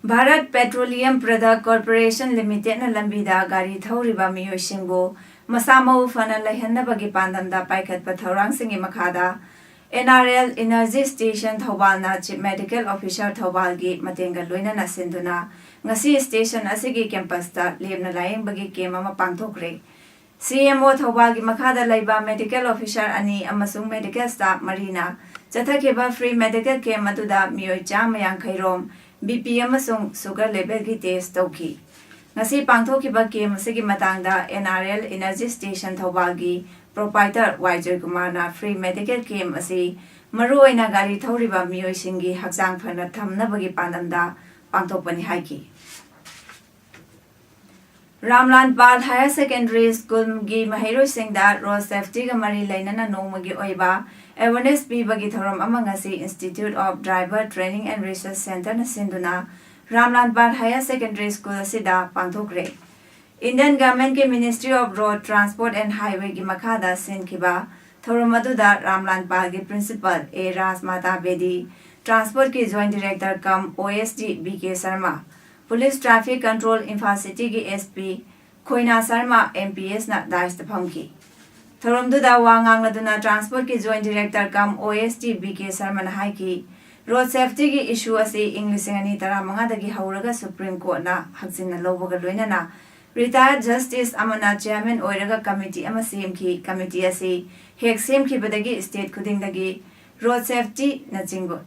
Bharat Petroleum Product Corporation Limitedꯅ ꯂꯝꯕꯤꯗ ꯒꯥꯔꯤ ꯊꯧꯔꯤꯕ ꯃꯤꯑꯣꯏꯁꯤꯡꯕꯨ ꯃꯁꯥ ꯃꯎ ꯐꯅ ꯂꯩꯍꯟꯅꯕꯒꯤ ꯄꯥꯟꯗꯝꯗ ꯄꯥꯏꯈꯠꯄ ꯊꯧꯔꯥꯡꯁꯤꯡꯒꯤ ꯃꯈꯥꯗ N R L Energy Station ꯊꯧꯕꯥꯜꯅ Chief Medical Officer ꯊꯧꯕꯥꯜꯒꯤ ꯃꯇꯦꯡꯒ ꯂꯣꯏꯅꯅ ꯁꯤꯟꯗꯨꯅ ꯉꯁꯤ station ꯑꯁꯤꯒꯤ campusꯇ ꯂꯦꯞꯅ ꯂꯥꯌꯦꯡꯕꯒꯤ camp ꯑꯃ ꯄꯥꯡꯊꯣꯛꯈ꯭ꯔꯦ꯫ C M O ꯊꯧꯕꯥꯜꯒꯤ ꯃꯈꯥꯗ ꯂꯩꯕ medical officer ꯑꯅꯤ ꯑꯃꯁꯨꯡ medical staff ꯃꯔꯤꯅ ꯆꯠꯊꯈꯤꯕ free medical camp ꯑꯗꯨꯗ ꯃꯤꯑꯣꯏ ꯆꯥꯝꯃ ꯌꯥꯡꯈꯩ ꯔꯣꯝ B P ꯑꯃꯁꯨꯡ sugar levelꯒꯤ test ꯇꯧꯈꯤ꯫ ꯉꯁꯤ ꯄꯥꯡꯊꯣꯛꯈꯤꯕ camp ꯑꯁꯤꯒꯤ ꯃꯇꯥꯡꯗ N R L Energy Station ꯊꯧꯕꯥꯜꯒꯤ proprietor ꯋꯥꯏ ꯖꯣꯏꯀꯨꯃꯥꯔꯅ free medical camp ꯑꯁꯤ ꯃꯔꯨꯑꯣꯏꯅ ꯒꯥꯔꯤ ꯊꯧꯔꯤꯕ ꯃꯤꯑꯣꯏꯁꯤꯡꯒꯤ ꯍꯛꯆꯥꯡ ꯐꯅ ꯊꯝꯅꯕꯒꯤ ꯄꯥꯟꯗꯝꯗ ꯄꯥꯡꯊꯣꯛꯄꯅꯤ ꯍꯥꯏꯈꯤ꯫ ꯔꯥꯝꯂꯥꯟ ꯄꯥꯜ Higher Secondary Schoolꯒꯤ ꯃꯍꯩꯔꯣꯏꯁꯤꯡꯗ road safetyꯒ ꯃꯔꯤ ꯂꯩꯅꯅ ꯅꯣꯡꯃꯒꯤ ꯑꯣꯏꯕ awareness ꯄꯤꯕꯒꯤ ꯊꯧꯔꯝ ꯑꯃ ꯉꯁꯤ Institute of Driver Training and Research Centreꯅ ꯁꯤꯟꯗꯨꯅ ꯔꯥꯝꯂꯥꯟ ꯄꯥꯜ Higher Secondary School ꯑꯁꯤꯗ ꯄꯥꯡꯊꯣꯛꯈ꯭ꯔꯦ꯫ Indian Governmentꯀꯤ Ministry of Road Transport and Highwayꯒꯤ ꯃꯈꯥꯗ ꯁꯤꯟꯈꯤꯕ ꯊꯧꯔꯝ ꯑꯗꯨꯗ ꯔꯥꯝꯂꯥꯟ ꯄꯥꯜꯒꯤ Principal A ꯔꯥꯖꯃꯥꯇꯥ Bedi, Transportꯀꯤ Joint Director cum O S D B K Sharma, Police Traffic Control Imphal Cityꯒꯤ S P ꯈꯣꯏꯅꯥ Sharma M P Sꯅ dais ꯇ ꯐꯝꯈꯤ꯫ ꯊꯧꯔꯝꯗꯨꯗ ꯋꯥ ꯉꯥꯡꯂꯗꯨꯅ Transport ꯀꯤ Joint Director cum O S T B K ꯁꯔꯃꯅ ꯍꯥꯏꯈꯤ, road safety ꯒꯤ issue ꯑꯁꯤ ꯏꯪ ꯂꯤꯁꯤꯡ ꯑꯅꯤ ꯇꯔꯥꯃꯉꯥꯗꯒꯤ ꯍꯧꯔꯒ Supreme Court ꯅ ꯍꯛꯆꯤꯟꯅ ꯂꯧꯕꯒ ꯂꯣꯏꯅꯅ retired justice ꯑꯃꯅ chairman ꯑꯣꯏꯔꯒ committee ꯑꯃ ꯁꯦꯝꯈꯤ꯫ Committee ꯑꯁꯤ ꯍꯦꯛ ꯁꯦꯝꯈꯤꯕꯗꯒꯤ state ꯈꯨꯗꯤꯡꯗꯒꯤ road safety ꯅꯆꯤꯡꯕ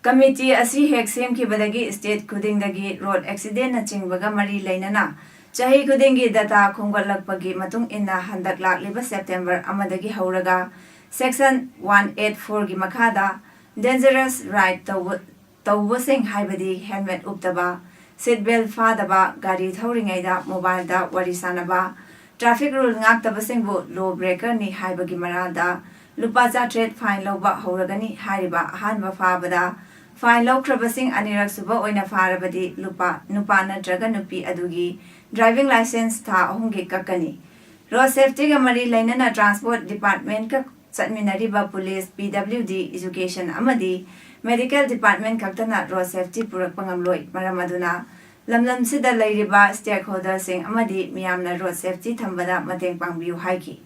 Committee ꯑꯁꯤ ꯍꯦꯛ ꯁꯦꯝꯈꯤꯕꯗꯒꯤ state ꯈꯨꯗꯤꯡꯗꯒꯤ road accident ꯅꯆꯤꯡꯕꯒ ꯃꯔꯤ ꯂꯩꯅꯅ ꯆꯍꯤ ꯈꯨꯗꯤꯡꯒꯤ data ꯈꯣꯝꯒꯠꯂꯛꯄꯒꯤ ꯃꯇꯨꯡ ꯏꯟꯅ ꯍꯟꯗꯛ ꯂꯥꯛꯂꯤꯕ September ꯑꯃꯗꯒꯤ ꯍꯧꯔꯒ section one eight four ꯒꯤ ꯃꯈꯥꯗ dangerous ride ꯇꯧꯕ, ꯇꯧꯕꯁꯤꯡ ꯍꯥꯏꯕꯗꯤ helmet ꯎꯞꯇꯕ, seat belt ꯐꯥꯗꯕ, ꯒꯥꯔꯤ ꯊꯧꯔꯤꯉꯩꯗ mobile ꯗ ꯋꯥꯔꯤ ꯁꯥꯟꯅꯕ, traffic rule ꯉꯥꯛꯇꯕꯁꯤꯡꯕꯨ law breaker ꯅꯤ ꯍꯥꯏꯕꯒꯤ ꯃꯔꯥꯜꯗ ꯂꯨꯄꯥ ꯆꯥꯇ꯭ꯔꯦꯠ fine ꯂꯧꯕ ꯍꯧꯔꯒꯅꯤ ꯍꯥꯏꯔꯤꯕ ꯑꯍꯥꯟꯕ ꯐꯥꯕꯗ fine ꯂꯧꯈ꯭ꯔꯕꯁꯤꯡ ꯑꯅꯤꯔꯛ ꯁꯨꯕ ꯑꯣꯏꯅ ꯐꯥꯔꯕꯗꯤ ꯂꯨꯄꯥ, ꯅꯨꯄꯥ ꯅꯠꯇ꯭ꯔꯒ ꯅꯨꯄꯤ ꯑꯗꯨꯒꯤ driving licence ꯊꯥ ꯑꯍꯨꯝꯒꯤ ꯀꯛꯀꯅꯤ꯫ Road safety ꯒ ꯃꯔꯤ ꯂꯩꯅꯅ Transport Department ꯀ ꯆꯠꯃꯤꯟꯅꯔꯤꯕ Police, P W D, Education ꯑꯃꯗꯤ Medical Department ꯈꯛꯇꯅ road safety ꯄꯨꯔꯛꯄ ꯉꯝꯂꯣꯏ꯫ ꯃꯔꯝ ꯑꯗꯨꯅ ꯂꯝꯗꯝꯁꯤꯗ ꯂꯩꯔꯤꯕ stakeholder ꯁꯤꯡ ꯑꯃꯗꯤ ꯃꯤꯌꯥꯝꯅ road safety ꯊꯝꯕꯗ ꯃꯇꯦꯡ ꯄꯥꯡꯕꯤꯌꯨ ꯍꯥꯏꯈꯤ꯫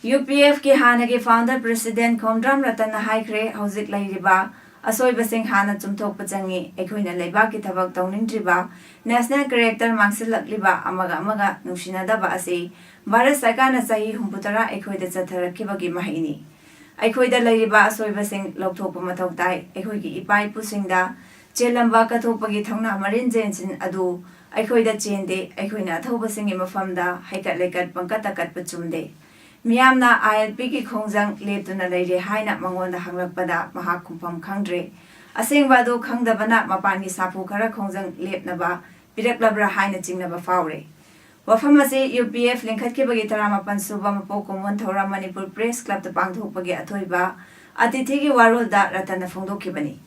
U P F ꯀꯤ ꯍꯥꯟꯅꯒꯤ founder president ꯈꯣꯝꯗ꯭ꯔꯥꯝ ꯔꯇꯟꯅ ꯍꯥꯏꯈ꯭ꯔꯦ, ꯍꯧꯖꯤꯛ ꯂꯩꯔꯤꯕ ꯑꯁꯣꯏꯕꯁꯤꯡ ꯍꯥꯟꯅ ꯆꯨꯝꯊꯣꯛꯄ ꯆꯪꯏ꯫ ꯑꯩꯈꯣꯏꯅ ꯂꯩꯕꯥꯛꯀꯤ ꯊꯕꯛ ꯇꯧꯅꯤꯡꯗ꯭ꯔꯤꯕ, national character ꯃꯥꯡꯁꯤꯜꯂꯛꯂꯤꯕ, ꯑꯃꯒ ꯑꯃꯒ ꯅꯨꯡꯁꯤꯅꯗꯕ ꯑꯁꯤ ꯚꯥꯔꯠ ꯁꯔꯀꯥꯔꯅ ꯆꯍꯤ ꯍꯨꯝꯐꯨꯇꯔꯥ ꯑꯩꯈꯣꯏꯗ ꯆꯠꯊꯔꯛꯈꯤꯕꯒꯤ ꯃꯍꯩꯅꯤ꯫ ꯑꯩꯈꯣꯏꯗ ꯂꯩꯔꯤꯕ ꯑꯁꯣꯏꯕꯁꯤꯡ ꯂꯧꯊꯣꯛꯄ ꯃꯊꯧ ꯇꯥꯏ꯫ ꯑꯩꯈꯣꯏꯒꯤ ꯏꯄꯥ ꯏꯄꯨꯁꯤꯡꯗ ꯆꯦꯜꯂꯝꯕ ꯀꯠꯊꯣꯛꯄꯒꯤ ꯊꯧꯅꯥ ꯃꯔꯤꯟ ꯖꯦꯟꯁꯤꯟ ꯑꯗꯨ ꯑꯩꯈꯣꯏꯗ ꯆꯦꯟꯗꯦ꯫ ꯑꯩꯈꯣꯏꯅ ꯑꯊꯧꯕꯁꯤꯡꯒꯤ ꯃꯐꯝꯗ ꯍꯩꯀꯠ ꯂꯩꯀꯠ ꯄꯪꯀꯠꯇ ꯀꯠꯄ ꯆꯨꯝꯗꯦ꯫ ꯃꯤꯌꯥꯝꯅ I L P ꯒꯤ ꯈꯣꯡꯖꯪ ꯂꯦꯞꯇꯨꯅ ꯂꯩꯔꯦ ꯍꯥꯏꯅ ꯃꯉꯣꯟꯗ ꯍꯪꯂꯛꯄꯗ ꯃꯍꯥꯛ ꯈꯨꯝꯐꯝ ꯈꯪꯗ꯭ꯔꯦ꯫ ꯑꯁꯦꯡꯕ ꯑꯗꯨ ꯈꯪꯗꯕꯅ ꯃꯄꯥꯟꯒꯤ ꯁꯥꯐꯨ ꯈꯔ ꯈꯣꯡꯖꯪ ꯂꯦꯞꯅꯕ ꯄꯤꯔꯛꯂꯕ꯭ꯔꯥ ꯍꯥꯏꯅ ꯆꯤꯡꯅꯕ ꯐꯥꯎꯔꯦ꯫ ꯋꯥꯐꯝ ꯑꯁꯤ U P F ꯂꯤꯡꯈꯠꯈꯤꯕꯒꯤ ꯇꯔꯥꯃꯥꯄꯟ ꯁꯨꯕ ꯃꯄꯣꯛ ꯀꯨꯝꯑꯣꯟ ꯊꯧꯔꯝ ꯃꯅꯤꯄꯨꯔ Press Club ꯇ ꯄꯥꯡꯊꯣꯛꯄꯒꯤ ꯑꯊꯣꯏꯕ ꯑꯇꯤꯊꯤꯒꯤ ꯋꯥꯔꯣꯜꯗ ꯔꯇꯟꯅ ꯐꯣꯡꯗꯣꯛꯈꯤꯕꯅꯤ꯫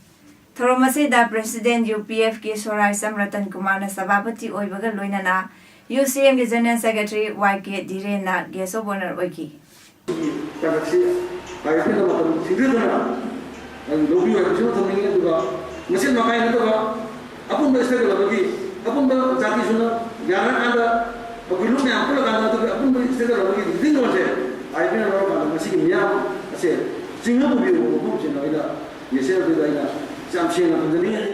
ꯊꯧꯔꯝ ꯑꯁꯤꯗ President U P F ꯀꯤ ꯁꯣꯔꯥꯏꯁꯝ ꯔꯇꯟ ꯀꯨꯃꯥꯔꯅ ꯁꯚꯥꯄꯇꯤ ꯑꯣꯏꯕꯒ ꯂꯣꯏꯅꯅ U C M ꯒꯤ General Secretary Y K ꯙꯤꯔꯦꯟꯅ Guest of Honour ꯑꯣꯏꯈꯤ꯫ ꯊꯕꯛꯁꯤ ꯍꯥꯏꯔꯤꯕ ꯃꯇꯝ ꯊꯤꯡꯖꯤꯟꯗꯅ ꯂꯧꯕꯤꯌꯨ ꯍꯥꯏꯕꯁꯤꯃ ꯊꯝꯅꯤꯡꯉꯤ꯫ ꯑꯗꯨꯒ ꯃꯆꯦꯠ ꯃꯀꯥꯏ ꯅꯠꯇꯕ ꯑꯄꯨꯟꯕ state level ꯑꯃꯒꯤ ꯑꯄꯨꯟꯕ ꯖꯥꯇꯤꯁꯨꯅ ꯌꯥꯅꯔꯀꯥꯟꯗ ꯑꯩꯈꯣꯏ ꯂꯨꯞ ꯃꯌꯥꯝ ꯄꯨꯜꯂꯀꯥꯟꯗ ꯑꯗꯨꯒꯤ ꯑꯄꯨꯟꯕ state level ꯑꯃꯒꯤ leading role ꯁꯦ ꯍꯥꯏꯔꯤꯕ ꯂꯧꯔꯀꯥꯟꯗ ꯃꯁꯤꯒꯤ ꯃꯤꯌꯥꯝ ꯑꯁꯦ ꯆꯤꯡꯅ ꯄꯨꯕꯤꯌꯨ ꯃꯐꯝꯁꯤꯅ ꯑꯩꯅ ꯌꯦꯁꯦ ꯑꯗꯨꯗ ꯑꯩꯅ ꯌꯥꯝ ꯁꯦꯡꯅ ꯊꯝꯖꯅꯤꯡꯉꯤ꯫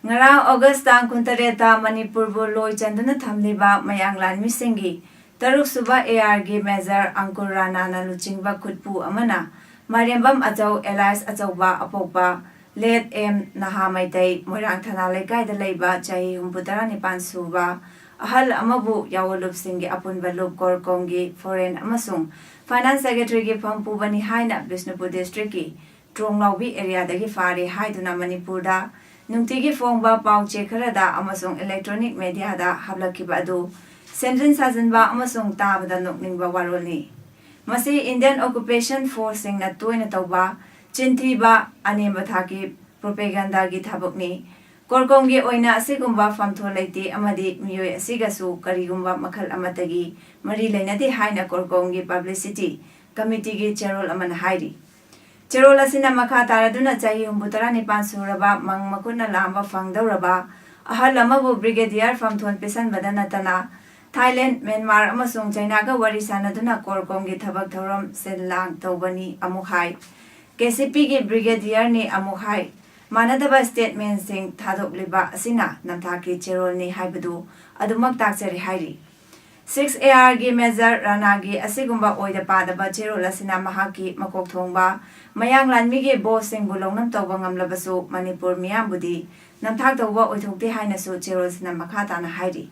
ꯉꯔꯥꯡ ꯑꯣꯒꯁ ꯇꯥꯡ ꯀꯨꯟꯇꯔꯦꯠꯇ ꯃꯅꯤꯄꯨꯔꯕꯨ ꯂꯣꯏ ꯆꯟꯗꯨꯅ ꯊꯝꯂꯤꯕ ꯃꯌꯥꯡ ꯂꯥꯟꯃꯤꯁꯤꯡꯒꯤ ꯇꯔꯨꯛꯁꯨꯕ AR ꯒꯤ Major ꯑꯪꯀꯨꯔ ꯔꯥꯅꯥꯅ ꯂꯨꯆꯤꯡꯕ ꯈꯨꯠꯄꯨ ꯑꯃꯅ ꯃꯥꯏꯔꯦꯝꯕꯝ ꯑꯆꯧ alias ꯑꯆꯧꯕ ꯑꯄꯣꯛꯄ Late M ꯅꯍꯥ ꯃꯩꯇꯩ ꯃꯣꯏꯔꯥꯡ ꯊꯅꯥ ꯂꯩꯀꯥꯏꯗ ꯂꯩꯕ ꯆꯍꯤ ꯍꯨꯝꯐꯨ ꯇꯔꯥ ꯅꯤꯄꯥꯟ ꯁꯨꯕ ꯑꯍꯜ ꯑꯃꯕꯨ ꯌꯥꯑꯣꯟꯂꯨꯞꯁꯤꯡꯒꯤ ꯑꯄꯨꯟꯕ ꯂꯨꯞ ꯀꯣꯔꯀꯣꯡꯒꯤ Foreign ꯑꯃꯁꯨꯡ Finance Secretary ꯒꯤ ꯐꯝ ꯄꯨꯕꯅꯤ ꯍꯥꯏꯅ ꯕꯤꯁꯅꯨꯄꯨꯔ district ꯀꯤ ꯇ꯭ꯔꯣꯡꯂꯥꯎꯕꯤ area ꯗꯒꯤ ꯐꯥꯔꯦ ꯍꯥꯏꯗꯨꯅ ꯃꯅꯤꯄꯨꯔꯗ ꯅꯨꯡꯇꯤꯒꯤ ꯐꯣꯡꯕ ꯄꯥꯎ ꯆꯦ ꯈꯔꯗ ꯑꯃꯁꯨꯡ electronic media ꯗ ꯍꯥꯞꯂꯛꯈꯤꯕ ꯑꯗꯨ ꯁꯦꯝꯖꯤꯟ ꯁꯥꯖꯤꯟꯕ ꯑꯃꯁꯨꯡ ꯇꯥꯕꯗ ꯅꯣꯛꯅꯤꯡꯕ ꯋꯥꯔꯣꯜꯅꯤ꯫ ꯃꯁꯤ Indian occupation force ꯁꯤꯡꯅ ꯇꯣꯏꯅ ꯇꯧꯕ ꯆꯤꯟ ꯊꯤꯕ, ꯑꯅꯦꯝꯕ ꯊꯥꯛꯀꯤ propaganda ꯒꯤ ꯊꯕꯛꯅꯤ꯫ ꯀꯣꯔꯀꯣꯡꯒꯤ ꯑꯣꯏꯅ ꯑꯁꯤꯒꯨꯝꯕ ꯐꯝꯊꯣꯟ ꯂꯩꯇꯦ ꯑꯃꯗꯤ ꯃꯤꯑꯣꯏ ꯑꯁꯤꯒꯁꯨ ꯀꯔꯤꯒꯨꯝꯕ ꯃꯈꯜ ꯑꯃꯠꯇꯒꯤ ꯃꯔꯤ ꯂꯩꯅꯗꯦ ꯍꯥꯏꯅ ꯀꯣꯔꯀꯣꯡꯒꯤ publicity committee ꯒꯤ ꯆꯦꯔꯣꯜ ꯑꯃꯅ ꯍꯥꯏꯔꯤ꯫ ꯆꯦꯔꯣꯜ ꯑꯁꯤꯅ ꯃꯈꯥ ꯇꯥꯔꯗꯨꯅ ꯆꯍꯤ ꯍꯨꯝꯐꯨ ꯇꯔꯥ ꯅꯤꯄꯥꯟ ꯁꯨꯔꯕ ꯃꯪ ꯃꯈꯨꯠꯅ ꯂꯥꯝꯕ ꯐꯪꯗꯧꯔꯕ ꯑꯍꯜ ꯑꯃꯕꯨ Brigadier ꯐꯝꯊꯣꯟ ꯄꯤꯁꯟꯕꯗ ꯅꯠꯇꯅ Thailand, Myanmar ꯑꯃꯁꯨꯡ China ꯒ ꯋꯥꯔꯤ ꯁꯥꯅꯗꯨꯅ ꯀꯣꯔꯀꯣꯡꯒꯤ ꯊꯕꯛ ꯊꯧꯔꯝ ꯁꯤꯜ ꯂꯥꯡ ꯇꯧꯕꯅꯤ ꯑꯃꯨꯛ ꯍꯥꯏ꯫ KCP ꯒꯤ Brigadier ꯅꯤ ꯑꯃꯨꯛ ꯍꯥꯏ꯫ ꯃꯥꯟꯅꯗꯕ statement ꯁꯤꯡ ꯊꯥꯗꯣꯛꯂꯤꯕ ꯑꯁꯤꯅ ꯅꯝꯊꯥꯛꯀꯤ ꯆꯦꯔꯣꯜꯅꯤ ꯍꯥꯏꯕꯗꯨ ꯑꯗꯨꯃꯛ ꯇꯥꯛꯆꯔꯤ ꯍꯥꯏꯔꯤ꯫ Six AR ꯒꯤ Major ꯔꯥꯅꯥꯒꯤ ꯑꯁꯤꯒꯨꯝꯕ ꯑꯣꯏꯗ ꯄꯥꯗꯕ ꯆꯦꯔꯣꯜ ꯑꯁꯤꯅ ꯃꯍꯥꯛꯀꯤ ꯃꯀꯣꯛ ꯊꯣꯡꯕ ꯃꯌꯥꯡ ꯂꯥꯟꯃꯤꯒꯤ boss ꯁꯤꯡꯕꯨ ꯂꯧꯅꯝ ꯇꯧꯕ ꯉꯝꯂꯕꯁꯨ ꯃꯅꯤꯄꯨꯔ ꯃꯤꯌꯥꯝꯕꯨꯗꯤ ꯅꯝꯊꯥꯛ ꯇꯧꯕ ꯑꯣꯏꯊꯣꯛꯇꯦ ꯍꯥꯏꯅꯁꯨ ꯆꯦꯔꯣꯜꯁꯤꯅ ꯃꯈꯥ ꯇꯥꯅ ꯍꯥꯏꯔꯤ꯫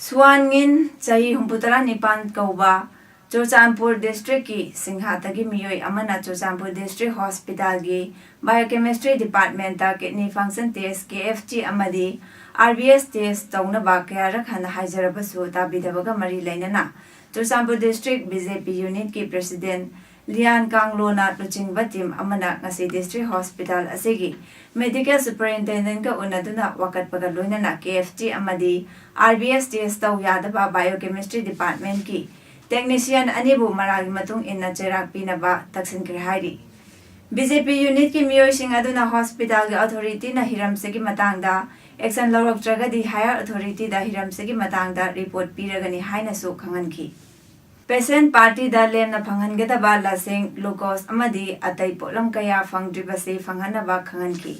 ꯁꯨꯋꯥꯟ ꯉꯤꯟ, ꯆꯍꯤ ꯍꯨꯝꯐꯨ ꯇꯔꯥ ꯅꯤꯄꯥꯟ ꯀꯧꯕ ꯆꯨꯔꯆꯥꯟꯄꯨꯔ district ꯀꯤ ꯁꯤꯡꯍꯥꯇꯒꯤ ꯃꯤꯑꯣꯏ ꯑꯃꯅ ꯆꯨꯔꯆꯥꯟꯄꯨꯔ district hospital ꯒꯤ biochemistry department ꯇ kidney function test, KFT ꯑꯃꯗꯤ RBS test ꯇꯧꯅꯕ ꯀꯌꯥꯔꯛ ꯍꯟꯅ ꯍꯥꯏꯖꯔꯕꯁꯨ ꯇꯥꯕꯤꯗꯕꯒ ꯃꯔꯤ ꯂꯩꯅꯅ ꯆꯨꯔꯆꯥꯟꯄꯨꯔ district BJP unit ꯀꯤ president ꯂꯤꯌꯥꯟ ꯀꯥꯡꯂꯣꯅ ꯂꯨꯆꯤꯡꯕ team ꯑꯃꯅ ꯉꯁꯤ district hospital ꯑꯁꯤꯒꯤ medical superintendent ꯀ ꯎꯅꯗꯨꯅ ꯋꯥꯀꯠꯄꯒ ꯂꯣꯏꯅꯅ KFT ꯑꯃꯗꯤ RBS test ꯇꯧ ꯌꯥꯗꯕ biochemistry department ꯀꯤ ꯇꯦꯛꯅꯤꯁꯤꯌꯟ ꯑꯅꯤꯕꯨ ꯃꯔꯥꯜꯒꯤ ꯃꯇꯨꯡ ꯏꯟꯅ ꯆꯩꯔꯥꯛ ꯄꯤꯅꯕ ꯇꯛꯁꯤꯟꯈ꯭ꯔꯦ ꯍꯥꯏꯔꯤ꯫ ꯕꯤ ꯖꯦ ꯄꯤ ꯌꯨꯅꯤꯠꯀꯤ ꯃꯤꯑꯣꯏꯁꯤꯡ ꯑꯗꯨꯅ ꯍꯣꯁꯄꯤꯇꯥꯜꯒꯤ ꯑꯣꯊꯣꯔꯤꯇꯤꯅ ꯍꯤꯔꯝꯁꯤꯒꯤ ꯃꯇꯥꯡꯗ ꯑꯦꯛꯁꯟ ꯂꯧꯔꯛꯇ꯭ꯔꯒꯗꯤ ꯍꯥꯌꯔ ꯑꯣꯊꯣꯔꯤꯇꯤꯗ ꯍꯤꯔꯝꯁꯤꯒꯤ ꯃꯇꯥꯡꯗ ꯔꯤꯄꯣꯔꯠ ꯄꯤꯔꯒꯅꯤ ꯍꯥꯏꯅꯁꯨ ꯈꯪꯍꯟꯈꯤ꯫ ꯄꯦꯁꯦꯟꯠ ꯄꯥꯔꯇꯤꯗ ꯂꯦꯝꯅ ꯐꯪꯍꯟꯒꯗꯕ ꯂꯁꯤꯡ, ꯒ꯭ꯂꯨꯀꯣꯁ ꯑꯃꯗꯤ ꯑꯇꯩ ꯄꯣꯠꯂꯝ ꯀꯌꯥ ꯐꯪꯗ꯭ꯔꯤꯕꯁꯤ ꯐꯪꯍꯟꯅꯕ ꯈꯪꯍꯟꯈꯤ꯫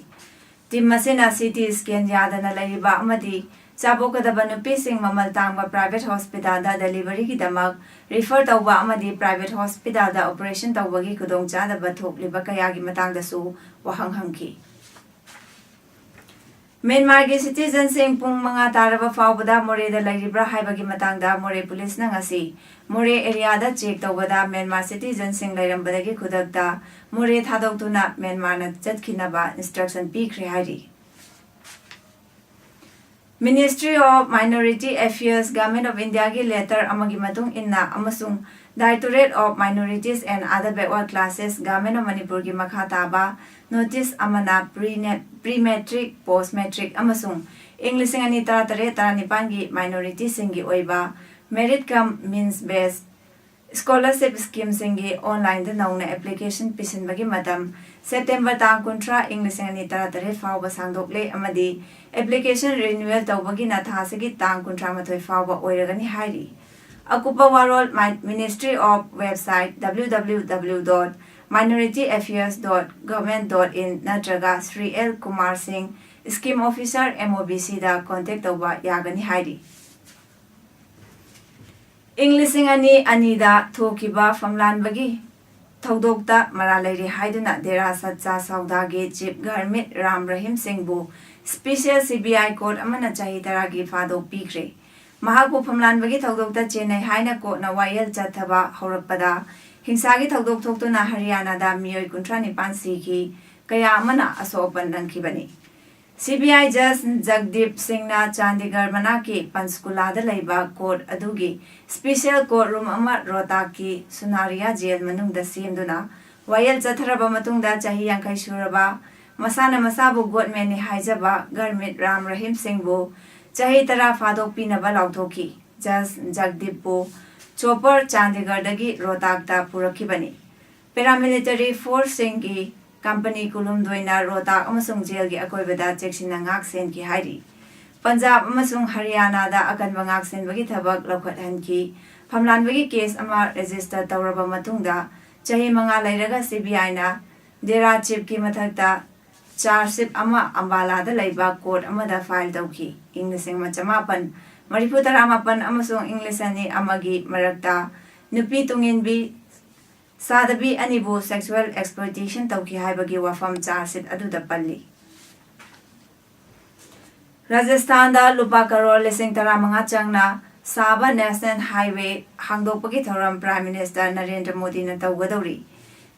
ꯇꯤꯝ ꯑꯁꯤꯅ ꯁꯤ ꯇꯤ ꯁ꯭ꯀꯦꯟ ꯌꯥꯗꯅ ꯂꯩꯔꯤꯕ ꯑꯃꯗꯤ ꯆꯥꯕꯣꯛꯀꯗꯕ ꯅꯨꯄꯤꯁꯤꯡ ꯃꯃꯜ ꯇꯥꯡꯕ ꯄ꯭ꯔꯥꯏꯚꯦꯠ ꯍꯣꯁꯄꯤꯇꯥꯜꯗ ꯗꯦꯂꯤꯚꯔꯤꯒꯤꯗꯃꯛ ꯔꯤꯐꯔ ꯇꯧꯕ ꯑꯃꯗꯤ ꯄ꯭ꯔꯥꯏꯚꯦꯠ ꯍꯣꯁꯄꯤꯇꯥꯜꯗ ꯑꯣꯄꯔꯦꯁꯟ ꯇꯧꯕꯒꯤ ꯈꯨꯗꯣꯡꯆꯥꯗꯕ ꯊꯣꯛꯂꯤꯕ ꯀꯌꯥꯒꯤ ꯃꯇꯥꯡꯗꯁꯨ ꯋꯥꯍꯪ ꯍꯪꯈꯤ꯫ ꯃ꯭ꯌꯥꯟꯃꯥꯔꯒꯤ ꯁꯤꯇꯤꯖꯟꯁꯤꯡ ꯄꯨꯡ ꯃꯉꯥ ꯇꯥꯔꯕ ꯐꯥꯎꯕꯗ ꯃꯣꯔꯦꯗ ꯂꯩꯔꯤꯕ꯭ꯔꯥ ꯍꯥꯏꯕꯒꯤ ꯃꯇꯥꯡꯗ ꯃꯣꯔꯦ ꯄꯨꯂꯤꯁꯅ ꯉꯁꯤ ꯃꯣꯔꯦ ꯑꯦꯔꯤꯌꯥꯗ ꯆꯦꯛ ꯇꯧꯕꯗ ꯃ꯭ꯌꯥꯟꯃꯥꯔ ꯁꯤꯇꯤꯖꯟꯁꯤꯡ ꯂꯩꯔꯝꯕꯗꯒꯤ ꯈꯨꯗꯛꯇ ꯃꯣꯔꯦ ꯊꯥꯗꯣꯛꯇꯨꯅ ꯃ꯭ꯌꯥꯟꯃꯥꯔꯅ ꯆꯠꯈꯤꯅꯕ ꯏꯟꯁꯇ꯭ꯔꯛꯁꯟ ꯄꯤꯈ꯭ꯔꯦ ꯍꯥꯏꯔꯤ꯫ Ministry of Minority Affairs, Government of Indiaꯒꯤ ꯂꯦꯇꯔ ꯑꯃꯒꯤ ꯃꯇꯨꯡ ꯏꯟꯅ ꯑꯃꯁꯨꯡ Directorate of Minorities and Other Backward Classes, Government of ꯃꯅꯤꯄꯨꯔꯒꯤ ꯃꯈꯥ ꯇꯥꯕ ꯅꯣꯇꯤꯁ ꯑꯃꯅ ꯄ꯭ꯔꯤ ꯅꯦꯠ, ꯄ꯭ꯔꯤ ꯃꯦꯇ꯭ꯔꯤꯛ, ꯄꯣꯁ ꯃꯦꯇ꯭ꯔꯤꯛ ꯑꯃꯁꯨꯡ ꯏꯪ ꯂꯤꯁꯤꯡ ꯑꯅꯤ ꯇꯔꯥꯇꯔꯦꯠ ꯇꯔꯥꯅꯤꯄꯥꯟꯒꯤ ꯃꯥꯏꯅꯣꯔꯤꯇꯤꯁꯤꯡꯒꯤ ꯑꯣꯏꯕ ꯃꯦꯔꯤꯠ ꯀꯝ ꯃꯤꯟꯁ ꯕꯦꯁ ꯁ꯭ꯀꯣꯂꯔꯁꯤꯞ ꯁ꯭ꯀꯤꯝꯁꯤꯡꯒꯤ ꯑꯣꯟꯂꯥꯏꯟꯗ ꯅꯧꯅ ꯑꯦꯄ꯭ꯂꯤꯀꯦꯁꯟ ꯄꯤꯁꯤꯟꯕꯒꯤ ꯃꯇꯝ ꯁꯦꯞꯇꯦꯝꯕꯔ ꯇꯥꯡ ꯀꯨꯟꯊ꯭ꯔꯥ, ꯏꯪ ꯂꯤꯁꯤꯡ ꯑꯅꯤ ꯇꯔꯥꯇꯔꯦꯠ ꯐꯥꯎꯕ ꯁꯥꯡꯗꯣꯛꯂꯦ ꯑꯃꯗꯤ ꯑꯦꯄ꯭ꯂꯤꯀꯦꯁꯟ ꯔꯤꯅ꯭ꯌꯨꯋꯦꯜ ꯇꯧꯕꯒꯤꯅ ꯊꯥꯁꯤꯒꯤ ꯇꯥꯡ ꯀꯨꯟꯊ꯭ꯔꯥ ꯃꯥꯊꯣꯏ ꯐꯥꯎꯕ ꯑꯣꯏꯔꯒꯅꯤ ꯍꯥꯏꯔꯤ꯫ ꯑꯀꯨꯞꯄ ꯋꯥꯔꯣꯜ ꯃꯥꯏ-, Ministry of website W W W dot minority affairs dot government dot in ꯅꯠꯇ꯭ꯔꯒ ꯁ꯭ꯔꯤ ꯑꯦꯜ ꯀꯨꯃꯥꯔ ꯁꯤꯡ, scheme officer, M O B C ꯗ ꯀꯣꯟꯇꯦꯛ ꯇꯧꯕ ꯌꯥꯒꯅꯤ ꯍꯥꯏꯔꯤ꯫ ꯏꯪ ꯂꯤꯁꯤꯡ ꯑꯅꯤ ꯑꯅꯤꯗ ꯊꯣꯛꯈꯤꯕ ꯐꯝꯂꯥꯟꯕꯒꯤ ꯊꯧꯗꯣꯛꯇ ꯃꯔꯥꯜ ꯂꯩꯔꯦ ꯍꯥꯏꯗꯨꯅ ꯗꯦꯔꯥ ꯁꯠꯆꯥ ꯁꯧꯗꯥꯒꯤ ꯆꯤꯞ ꯒꯔꯃꯤꯠ ꯔꯥꯝ ꯔꯍꯤꯝ ꯁꯤꯡꯕꯨ special C B I court ꯑꯃꯅ ꯆꯍꯤ ꯇꯔꯥꯒꯤ ꯐꯥꯗꯣꯛ ꯄꯤꯈ꯭ꯔꯦ꯫ ꯃꯍꯥꯛꯄꯨ ꯐꯝꯂꯥꯟꯕꯒꯤ ꯊꯧꯗꯣꯛꯇ ꯆꯦꯟꯅꯩ ꯍꯥꯏꯅ ꯀꯣꯔꯠꯅ ꯋꯥꯌꯦꯜ ꯆꯠꯊꯕ ꯍꯧꯔꯛꯄꯗ ꯍꯤꯡꯁꯥꯒꯤ ꯊꯧꯗꯣꯛ ꯊꯣꯛꯇꯨꯅ ꯍꯔꯤꯌꯥꯅꯥꯗ ꯃꯤꯑꯣꯏ ꯀꯨꯟꯊ꯭ꯔꯥ ꯅꯤꯄꯥꯟ ꯁꯤꯈꯤ, ꯀꯌꯥ ꯑꯃꯅ ꯑꯁꯣꯛ ꯑꯄꯟ ꯅꯪꯈꯤꯕꯅꯤ꯫ C B I Judge ꯖꯒꯗꯤꯞ ꯁꯤꯡꯅ ꯆꯥꯟꯗꯤꯒꯔ ꯃꯅꯥꯛꯀꯤ ꯄꯟꯆꯀꯨꯂꯥꯗ ꯂꯩꯕ ꯀꯣꯔꯠ ꯑꯗꯨꯒꯤ ꯁ꯭ꯄꯤꯁꯦꯜ ꯀꯣꯔꯠ ꯔꯨꯝ ꯑꯃ ꯔꯣꯍꯇꯥꯛꯀꯤ ꯁꯨꯅꯥꯔꯤꯌꯥ ꯖꯦꯜ ꯃꯅꯨꯡꯗ ꯁꯦꯝꯗꯨꯅ ꯋꯥꯌꯦꯜ ꯆꯠꯊꯔꯕ ꯃꯇꯨꯡꯗ ꯆꯍꯤ ꯌꯥꯡꯈꯩ ꯁꯨꯔꯕ ꯃꯁꯥꯅ ꯃꯁꯥꯕꯨ ꯒꯣꯗꯃꯦꯟꯅꯤ ꯍꯥꯏꯖꯕ ꯒꯔꯃꯤꯠ ꯔꯥꯝ ꯔꯍꯤꯝ ꯁꯤꯡꯕꯨ ꯆꯍꯤ ꯇꯔꯥ ꯐꯥꯗꯣꯛꯄꯤꯅꯕ ꯂꯥꯎꯊꯣꯛꯈꯤ꯫ ꯖꯖ ꯖꯒꯗꯤꯞꯄꯨ ꯆꯣꯄꯔ ꯆꯥꯟꯗꯤꯒꯔꯗꯒꯤ ꯔꯣꯍꯇꯥꯛꯇ ꯄꯨꯔꯛꯈꯤꯕꯅꯤ꯫ ꯄꯦꯔꯥꯃꯤꯂꯤꯇꯔꯤ ꯐꯣꯔꯁꯁꯤꯡꯒꯤ ꯀꯝꯄꯅꯤ ꯀꯨꯟꯍꯨꯝꯗꯣꯏꯅ ꯔꯣꯍꯇꯥꯛ ꯑꯃꯁꯨꯡ ꯖꯦꯜꯒꯤ ꯑꯀꯣꯏꯕꯗ ꯆꯦꯛꯁꯤꯟꯅ ꯉꯥꯛ ꯁꯦꯟꯈꯤ ꯍꯥꯏꯔꯤ꯫ ꯄꯟꯖꯥꯕ ꯑꯃꯁꯨꯡ ꯍꯔꯤꯌꯥꯅꯥꯗ ꯑꯀꯟꯕ ꯉꯥꯛ ꯁꯦꯟꯕꯒꯤ ꯊꯕꯛ ꯂꯧꯈꯠꯍꯟꯈꯤ꯫ ꯐꯝꯂꯥꯟꯕꯒꯤ ꯀꯦꯁ ꯑꯃ ꯔꯦꯖꯤꯁꯇꯔ ꯇꯧꯔꯕ ꯃꯇꯨꯡꯗ ꯆꯍꯤ ꯃꯉꯥ ꯂꯩꯔꯒ ꯁꯤ ꯕꯤ ꯑꯥꯏꯅ ꯗꯦꯔꯥ ꯆꯤꯐꯀꯤ ꯃꯊꯛꯇ ꯆꯥꯔꯖ ꯁꯤꯠ ꯑꯃ ꯑꯝꯕꯥꯂꯥꯗ ꯂꯩꯕ ꯀꯣꯔꯠ ꯑꯃꯗ ꯐꯥꯏꯜ ꯇꯧꯈꯤ꯫ ꯏꯪ ꯂꯤꯁꯤꯡ ꯑꯃ ꯆꯃꯥꯄꯟ ꯃꯔꯤꯐꯨ ꯇꯔꯥꯃꯥꯄꯟ ꯑꯃꯁꯨꯡ ꯏꯪ ꯂꯤꯁꯤꯡ ꯑꯅꯤ ꯑꯃꯒꯤ ꯃꯔꯛꯇ ꯅꯨꯄꯤ ꯇꯨꯡꯏꯟꯕꯤ ꯁꯥꯗꯕꯤ ꯑꯅꯤꯕꯨ ꯁꯦꯛꯁꯨꯑꯦꯜ ꯑꯦꯛꯁꯄ꯭ꯂꯣꯏꯇꯦꯁꯟ ꯇꯧꯈꯤ ꯍꯥꯏꯕꯒꯤ ꯋꯥꯐꯝ ꯆꯥꯔꯖ ꯁꯤꯠ ꯑꯗꯨꯗ ꯄꯜꯂꯤ꯫ ꯔꯥꯖꯁꯊꯥꯟꯗ ꯂꯨꯄꯥ ꯀꯔꯣꯔ ꯂꯤꯁꯤꯡ ꯇꯔꯥꯃꯉꯥ ꯆꯪꯅ ꯁꯥꯕ ꯅꯦꯁꯅꯦꯜ ꯍꯥꯏꯋꯦ ꯍꯥꯡꯗꯣꯛꯄꯒꯤ ꯊꯧꯔꯝ ꯄ꯭ꯔꯥꯏꯝ ꯃꯤꯅꯤꯁꯇꯔ ꯅꯔꯦꯟꯗ꯭ꯔ ꯃꯣꯗꯤꯅ ꯇꯧꯒꯗꯧꯔꯤ꯫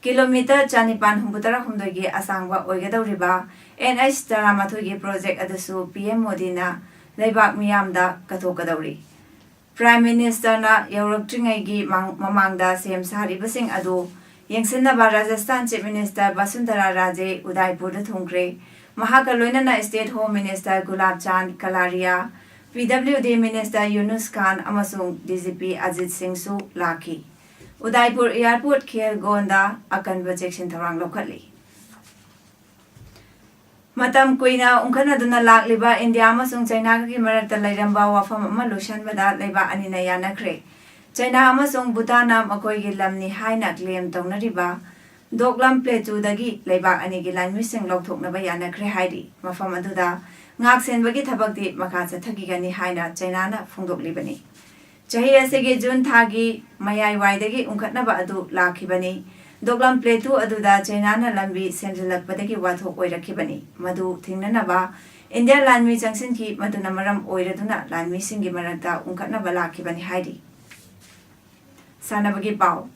ꯀꯤꯂꯣꯃꯤꯇꯔ ꯆꯥꯅꯤꯄꯥꯟ ꯍꯨꯝꯐꯨꯇꯔꯥ ꯍꯨꯝꯗꯣꯏꯒꯤ ꯑꯁꯥꯡꯕ ꯑꯣꯏꯒꯗꯧꯔꯤꯕ ꯑꯦꯟ ꯑꯩꯆ ꯇꯔꯥꯃꯥꯊꯣꯏꯒꯤ ꯄ꯭ꯔꯣꯖꯦꯛ ꯑꯗꯨꯁꯨ ꯄꯤ ꯑꯦꯝ ꯃꯣꯗꯤꯅ ꯂꯩꯕꯥꯛ ꯃꯤꯌꯥꯝꯗ ꯀꯠꯊꯣꯛꯀꯗꯧꯔꯤ꯫ ꯄ꯭ꯔꯥꯏꯝ ꯃꯤꯅꯤꯁꯇꯔꯅ ꯌꯧꯔꯛꯇ꯭ꯔꯤꯉꯩꯒꯤ ꯃꯥꯡ-, ꯃꯃꯥꯡꯗ ꯁꯦꯝ ꯁꯥꯔꯤꯕꯁꯤꯡ ꯑꯗꯨ ꯌꯦꯡꯁꯤꯟꯅꯕ ꯔꯥꯖꯁꯊꯥꯟ ꯆꯤꯐ ꯃꯤꯅꯤꯁꯇꯔ ꯕꯁꯨꯟꯙꯔꯥ ꯔꯥꯖꯦ ꯎꯗꯥꯏꯄꯨꯔꯗ ꯊꯨꯡꯈ꯭ꯔꯦ꯫ ꯃꯍꯥꯛꯀ ꯂꯣꯏꯅꯅ ꯁ꯭ꯇꯦꯠ ꯍꯣꯝ ꯃꯤꯅꯤꯁꯇꯔ ꯒꯨꯂꯥꯕ ꯆꯥꯟꯗ ꯀꯂꯥꯔꯤꯌꯥ, ꯄꯤ ꯗꯕ꯭ꯂꯤꯎ ꯗꯤ ꯃꯤꯅꯤꯁꯇꯔ ꯌꯨꯅꯨꯁ ꯈꯥꯟ ꯑꯃꯁꯨꯡ ꯗꯤ ꯖꯤ ꯄꯤ ꯑꯖꯤꯠ ꯁꯤꯡꯁꯨ ꯂꯥꯛꯈꯤ꯫ ꯎꯗꯥꯏꯄꯨꯔ ꯑꯦꯌꯔꯄꯣꯔꯠ ꯈꯦꯜꯒꯣꯟꯗ ꯑꯀꯟꯕ ꯆꯦꯛꯁꯤꯟ ꯊꯧꯔꯥꯡ ꯂꯧꯈꯠꯂꯤ꯫ ꯃꯇꯝ ꯀꯨꯏꯅ ꯎꯪꯈꯠꯅꯗꯨꯅ ꯂꯥꯛꯂꯤꯕ ꯏꯟꯗꯤꯌꯥ ꯑꯃꯁꯨꯡ ꯆꯩꯅꯥꯒꯤ ꯃꯔꯛꯇ ꯂꯩꯔꯝꯕ ꯋꯥꯐꯝ ꯑꯃ ꯂꯣꯏꯁꯤꯟꯕꯗ ꯂꯩꯕꯥꯛ ꯑꯅꯤꯅ ꯌꯥꯅꯈ꯭ꯔꯦ꯫ ꯆꯩꯅꯥ ꯑꯃꯁꯨꯡ ꯚꯨꯇꯥꯟꯅ ꯃꯈꯣꯏꯒꯤ ꯂꯝꯅꯤ ꯍꯥꯏꯅ ꯀ꯭ꯂꯦꯝ ꯇꯧꯅꯔꯤꯕ ꯗꯣꯛꯂꯝ ꯄ꯭ꯂꯦꯇꯨꯗꯒꯤ ꯂꯩꯕꯥꯛ ꯑꯅꯤꯒꯤ ꯂꯥꯟꯃꯤꯁꯤꯡ ꯂꯧꯊꯣꯛꯅꯕ ꯌꯥꯅꯈ꯭ꯔꯦ ꯍꯥꯏꯔꯤ꯫ ꯃꯐꯝ ꯑꯗꯨꯗ ꯉꯥꯛ ꯁꯦꯟꯕꯒꯤ ꯊꯕꯛꯇꯤ ꯃꯈꯥ ꯆꯠꯊꯈꯤꯒꯅꯤ ꯍꯥꯏꯅ ꯆꯩꯅꯥꯅ ꯐꯣꯡꯗꯣꯛꯂꯤꯕꯅꯤ꯫ ꯆꯍꯤ ꯑꯁꯤꯒꯤ ꯖꯨꯟ ꯊꯥꯒꯤ ꯃꯌꯥꯏꯋꯥꯏꯗꯒꯤ ꯎꯪꯈꯠꯅꯕ ꯑꯗꯨ ꯂꯥꯛꯈꯤꯕꯅꯤ꯫ ꯗꯣꯛꯂꯝ ꯄ꯭ꯂꯦꯇꯨ ꯑꯗꯨꯗ ꯆꯩꯅꯥꯅ ꯂꯝꯕꯤ ꯁꯦꯝꯖꯤꯜꯂꯛꯄꯗꯒꯤ ꯋꯥꯊꯣꯛ ꯑꯣꯏꯔꯛꯈꯤꯕꯅꯤ꯫ ꯃꯗꯨ ꯊꯤꯡꯅꯅꯕ ꯏꯟꯗꯤꯌꯥ ꯂꯥꯟꯃꯤ ꯆꯪꯁꯤꯟꯈꯤ꯫ ꯃꯗꯨꯅ ꯃꯔꯝ ꯑꯣꯏꯔꯗꯨꯅ ꯂꯥꯟꯃꯤꯁꯤꯡꯒꯤ ꯃꯔꯛꯇ ꯎꯪꯈꯠꯅꯕ ꯂꯥꯛꯈꯤꯕꯅꯤ ꯍꯥꯏꯔꯤ꯫ ꯁꯥꯟꯅꯕꯒꯤ ꯄꯥꯎ꯫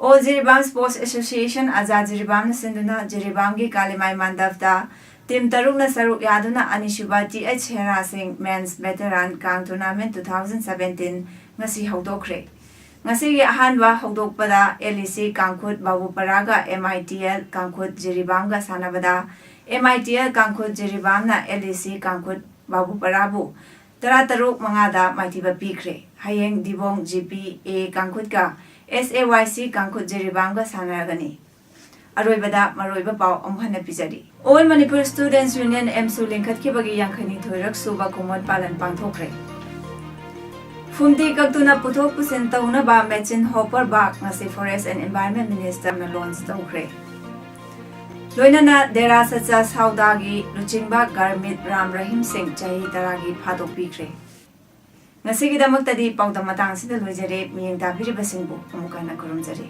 ꯑꯣꯜ ꯖꯤꯔꯤꯕꯥꯝ ꯁ꯭ꯄꯣꯔꯠꯁ ꯑꯦꯁꯣꯁꯤꯌꯦꯁꯟ ꯑꯖꯥ ꯖꯤꯔꯤꯕꯥꯝꯅ ꯁꯤꯟꯗꯨꯅ ꯖꯤꯔꯤꯕꯥꯝꯒꯤ ꯀꯥꯂꯤꯃꯥꯏ ꯃꯟꯗꯞꯇ ꯇꯤꯝ ꯇꯔꯨꯛꯅ ꯁꯔꯨꯛ ꯌꯥꯗꯨꯅ ꯑꯅꯤꯁꯨꯕ ꯇꯤ ꯑꯩꯆ ꯍꯦꯔꯥ ꯁꯤꯡ ꯃꯦꯟꯁ ꯚꯦꯇꯔꯥꯟ ꯀꯥꯡ ꯇꯣꯔꯅꯥꯃꯦꯟꯠ ꯇꯨ ꯊꯥꯎꯖꯟ ꯁꯚꯦꯟꯇꯤꯟ ꯉꯁꯤ ꯍꯧꯗꯣꯛꯈ꯭ꯔꯦ꯫ ꯉꯁꯤꯒꯤ ꯑꯍꯥꯟꯕ ꯍꯧꯗꯣꯛꯄꯗ ꯑꯦꯜ ꯏ ꯁꯤ ꯀꯥꯡꯈꯨꯠ ꯕꯥꯕꯨꯄꯔꯥꯒ ꯑꯦꯝ ꯑꯥꯏ ꯇꯤ ꯑꯦꯜ ꯀꯥꯡꯈꯨꯠ ꯖꯤꯔꯤꯕꯥꯝꯒ ꯁꯥꯟꯅꯕꯗ ꯑꯦꯝ ꯑꯥꯏ ꯇꯤ ꯑꯦꯜ ꯀꯥꯡꯈꯨꯠ ꯖꯤꯔꯤꯕꯥꯝꯅ ꯑꯦꯜ ꯏ ꯁꯤ ꯀꯥꯡꯈꯨꯠ ꯕꯥꯕꯨꯄꯔꯥꯕꯨ ꯇꯔꯥꯇꯔꯨꯛ ꯃꯉꯥꯗ ꯃꯥꯏꯊꯤꯕ ꯄꯤꯈ꯭ꯔꯦ꯫ ꯍꯌꯦꯡ ꯗꯤꯕꯣꯡ ꯖꯤ ꯄꯤ ꯑꯦ ꯀꯥꯡꯈꯨꯠꯀ ꯑꯦꯁ ꯑꯦ ꯋꯥꯏ ꯁꯤ ꯀꯥꯡꯈꯨꯠ ꯖꯤꯔꯤꯕꯥꯝꯒ ꯁꯥꯟꯅꯔꯒꯅꯤ꯫ ꯑꯔꯣꯏꯕꯗ ꯃꯔꯨꯑꯣꯏꯕ ꯄꯥꯎ ꯑꯃꯨꯛ ꯍꯟꯅ ꯄꯤꯖꯔꯤ꯫ All Manipur Students Union, ꯑꯦꯝꯁꯨ ꯂꯤꯡꯈꯠꯈꯤꯕꯒꯤ ꯌꯥꯡꯈꯩꯅꯤꯊꯣꯏꯔꯛ ꯁꯨꯕ ꯀꯨꯝꯑꯣꯟ ꯄꯥꯂꯟ ꯄꯥꯡꯊꯣꯛꯈ꯭ꯔꯦ꯫ ꯐꯨꯝꯗꯤ ꯀꯛꯇꯨꯅ ꯄꯨꯊꯣꯛ ꯄꯨꯁꯤꯟ ꯇꯧꯅꯕ ꯃꯦꯆꯤꯟ ꯍꯣꯄꯔ ꯕꯥꯒ ꯉꯁꯤ Forest and Environment Minister ꯅ launch ꯇꯧꯈ꯭ꯔꯦ꯫ ꯂꯣꯏꯅꯅ ꯗꯦꯔꯥ ꯁꯆꯥ ꯁꯥꯎꯗꯥꯒꯤ ꯂꯨꯆꯤꯡꯕ ꯒꯔꯃꯤꯠ ꯔꯥꯝ ꯔꯍꯤꯝ ꯁꯤꯡ ꯆꯍꯤ ꯇꯔꯥꯒꯤ ꯐꯥꯗꯣꯛꯄꯤꯈ꯭ꯔꯦ꯫ ꯉꯁꯤꯒꯤꯗꯃꯛꯇꯗꯤ ꯄꯥꯎꯗꯝ ꯃꯇꯥꯡꯁꯤꯗ ꯂꯣꯏꯖꯔꯦ꯫ ꯃꯤꯠꯌꯦꯡ ꯇꯥꯕꯤꯔꯤꯕꯁꯤꯡꯕꯨ ꯑꯃꯨꯛ ꯍꯟꯅ ꯈꯨꯔꯨꯝꯖꯔꯤ꯫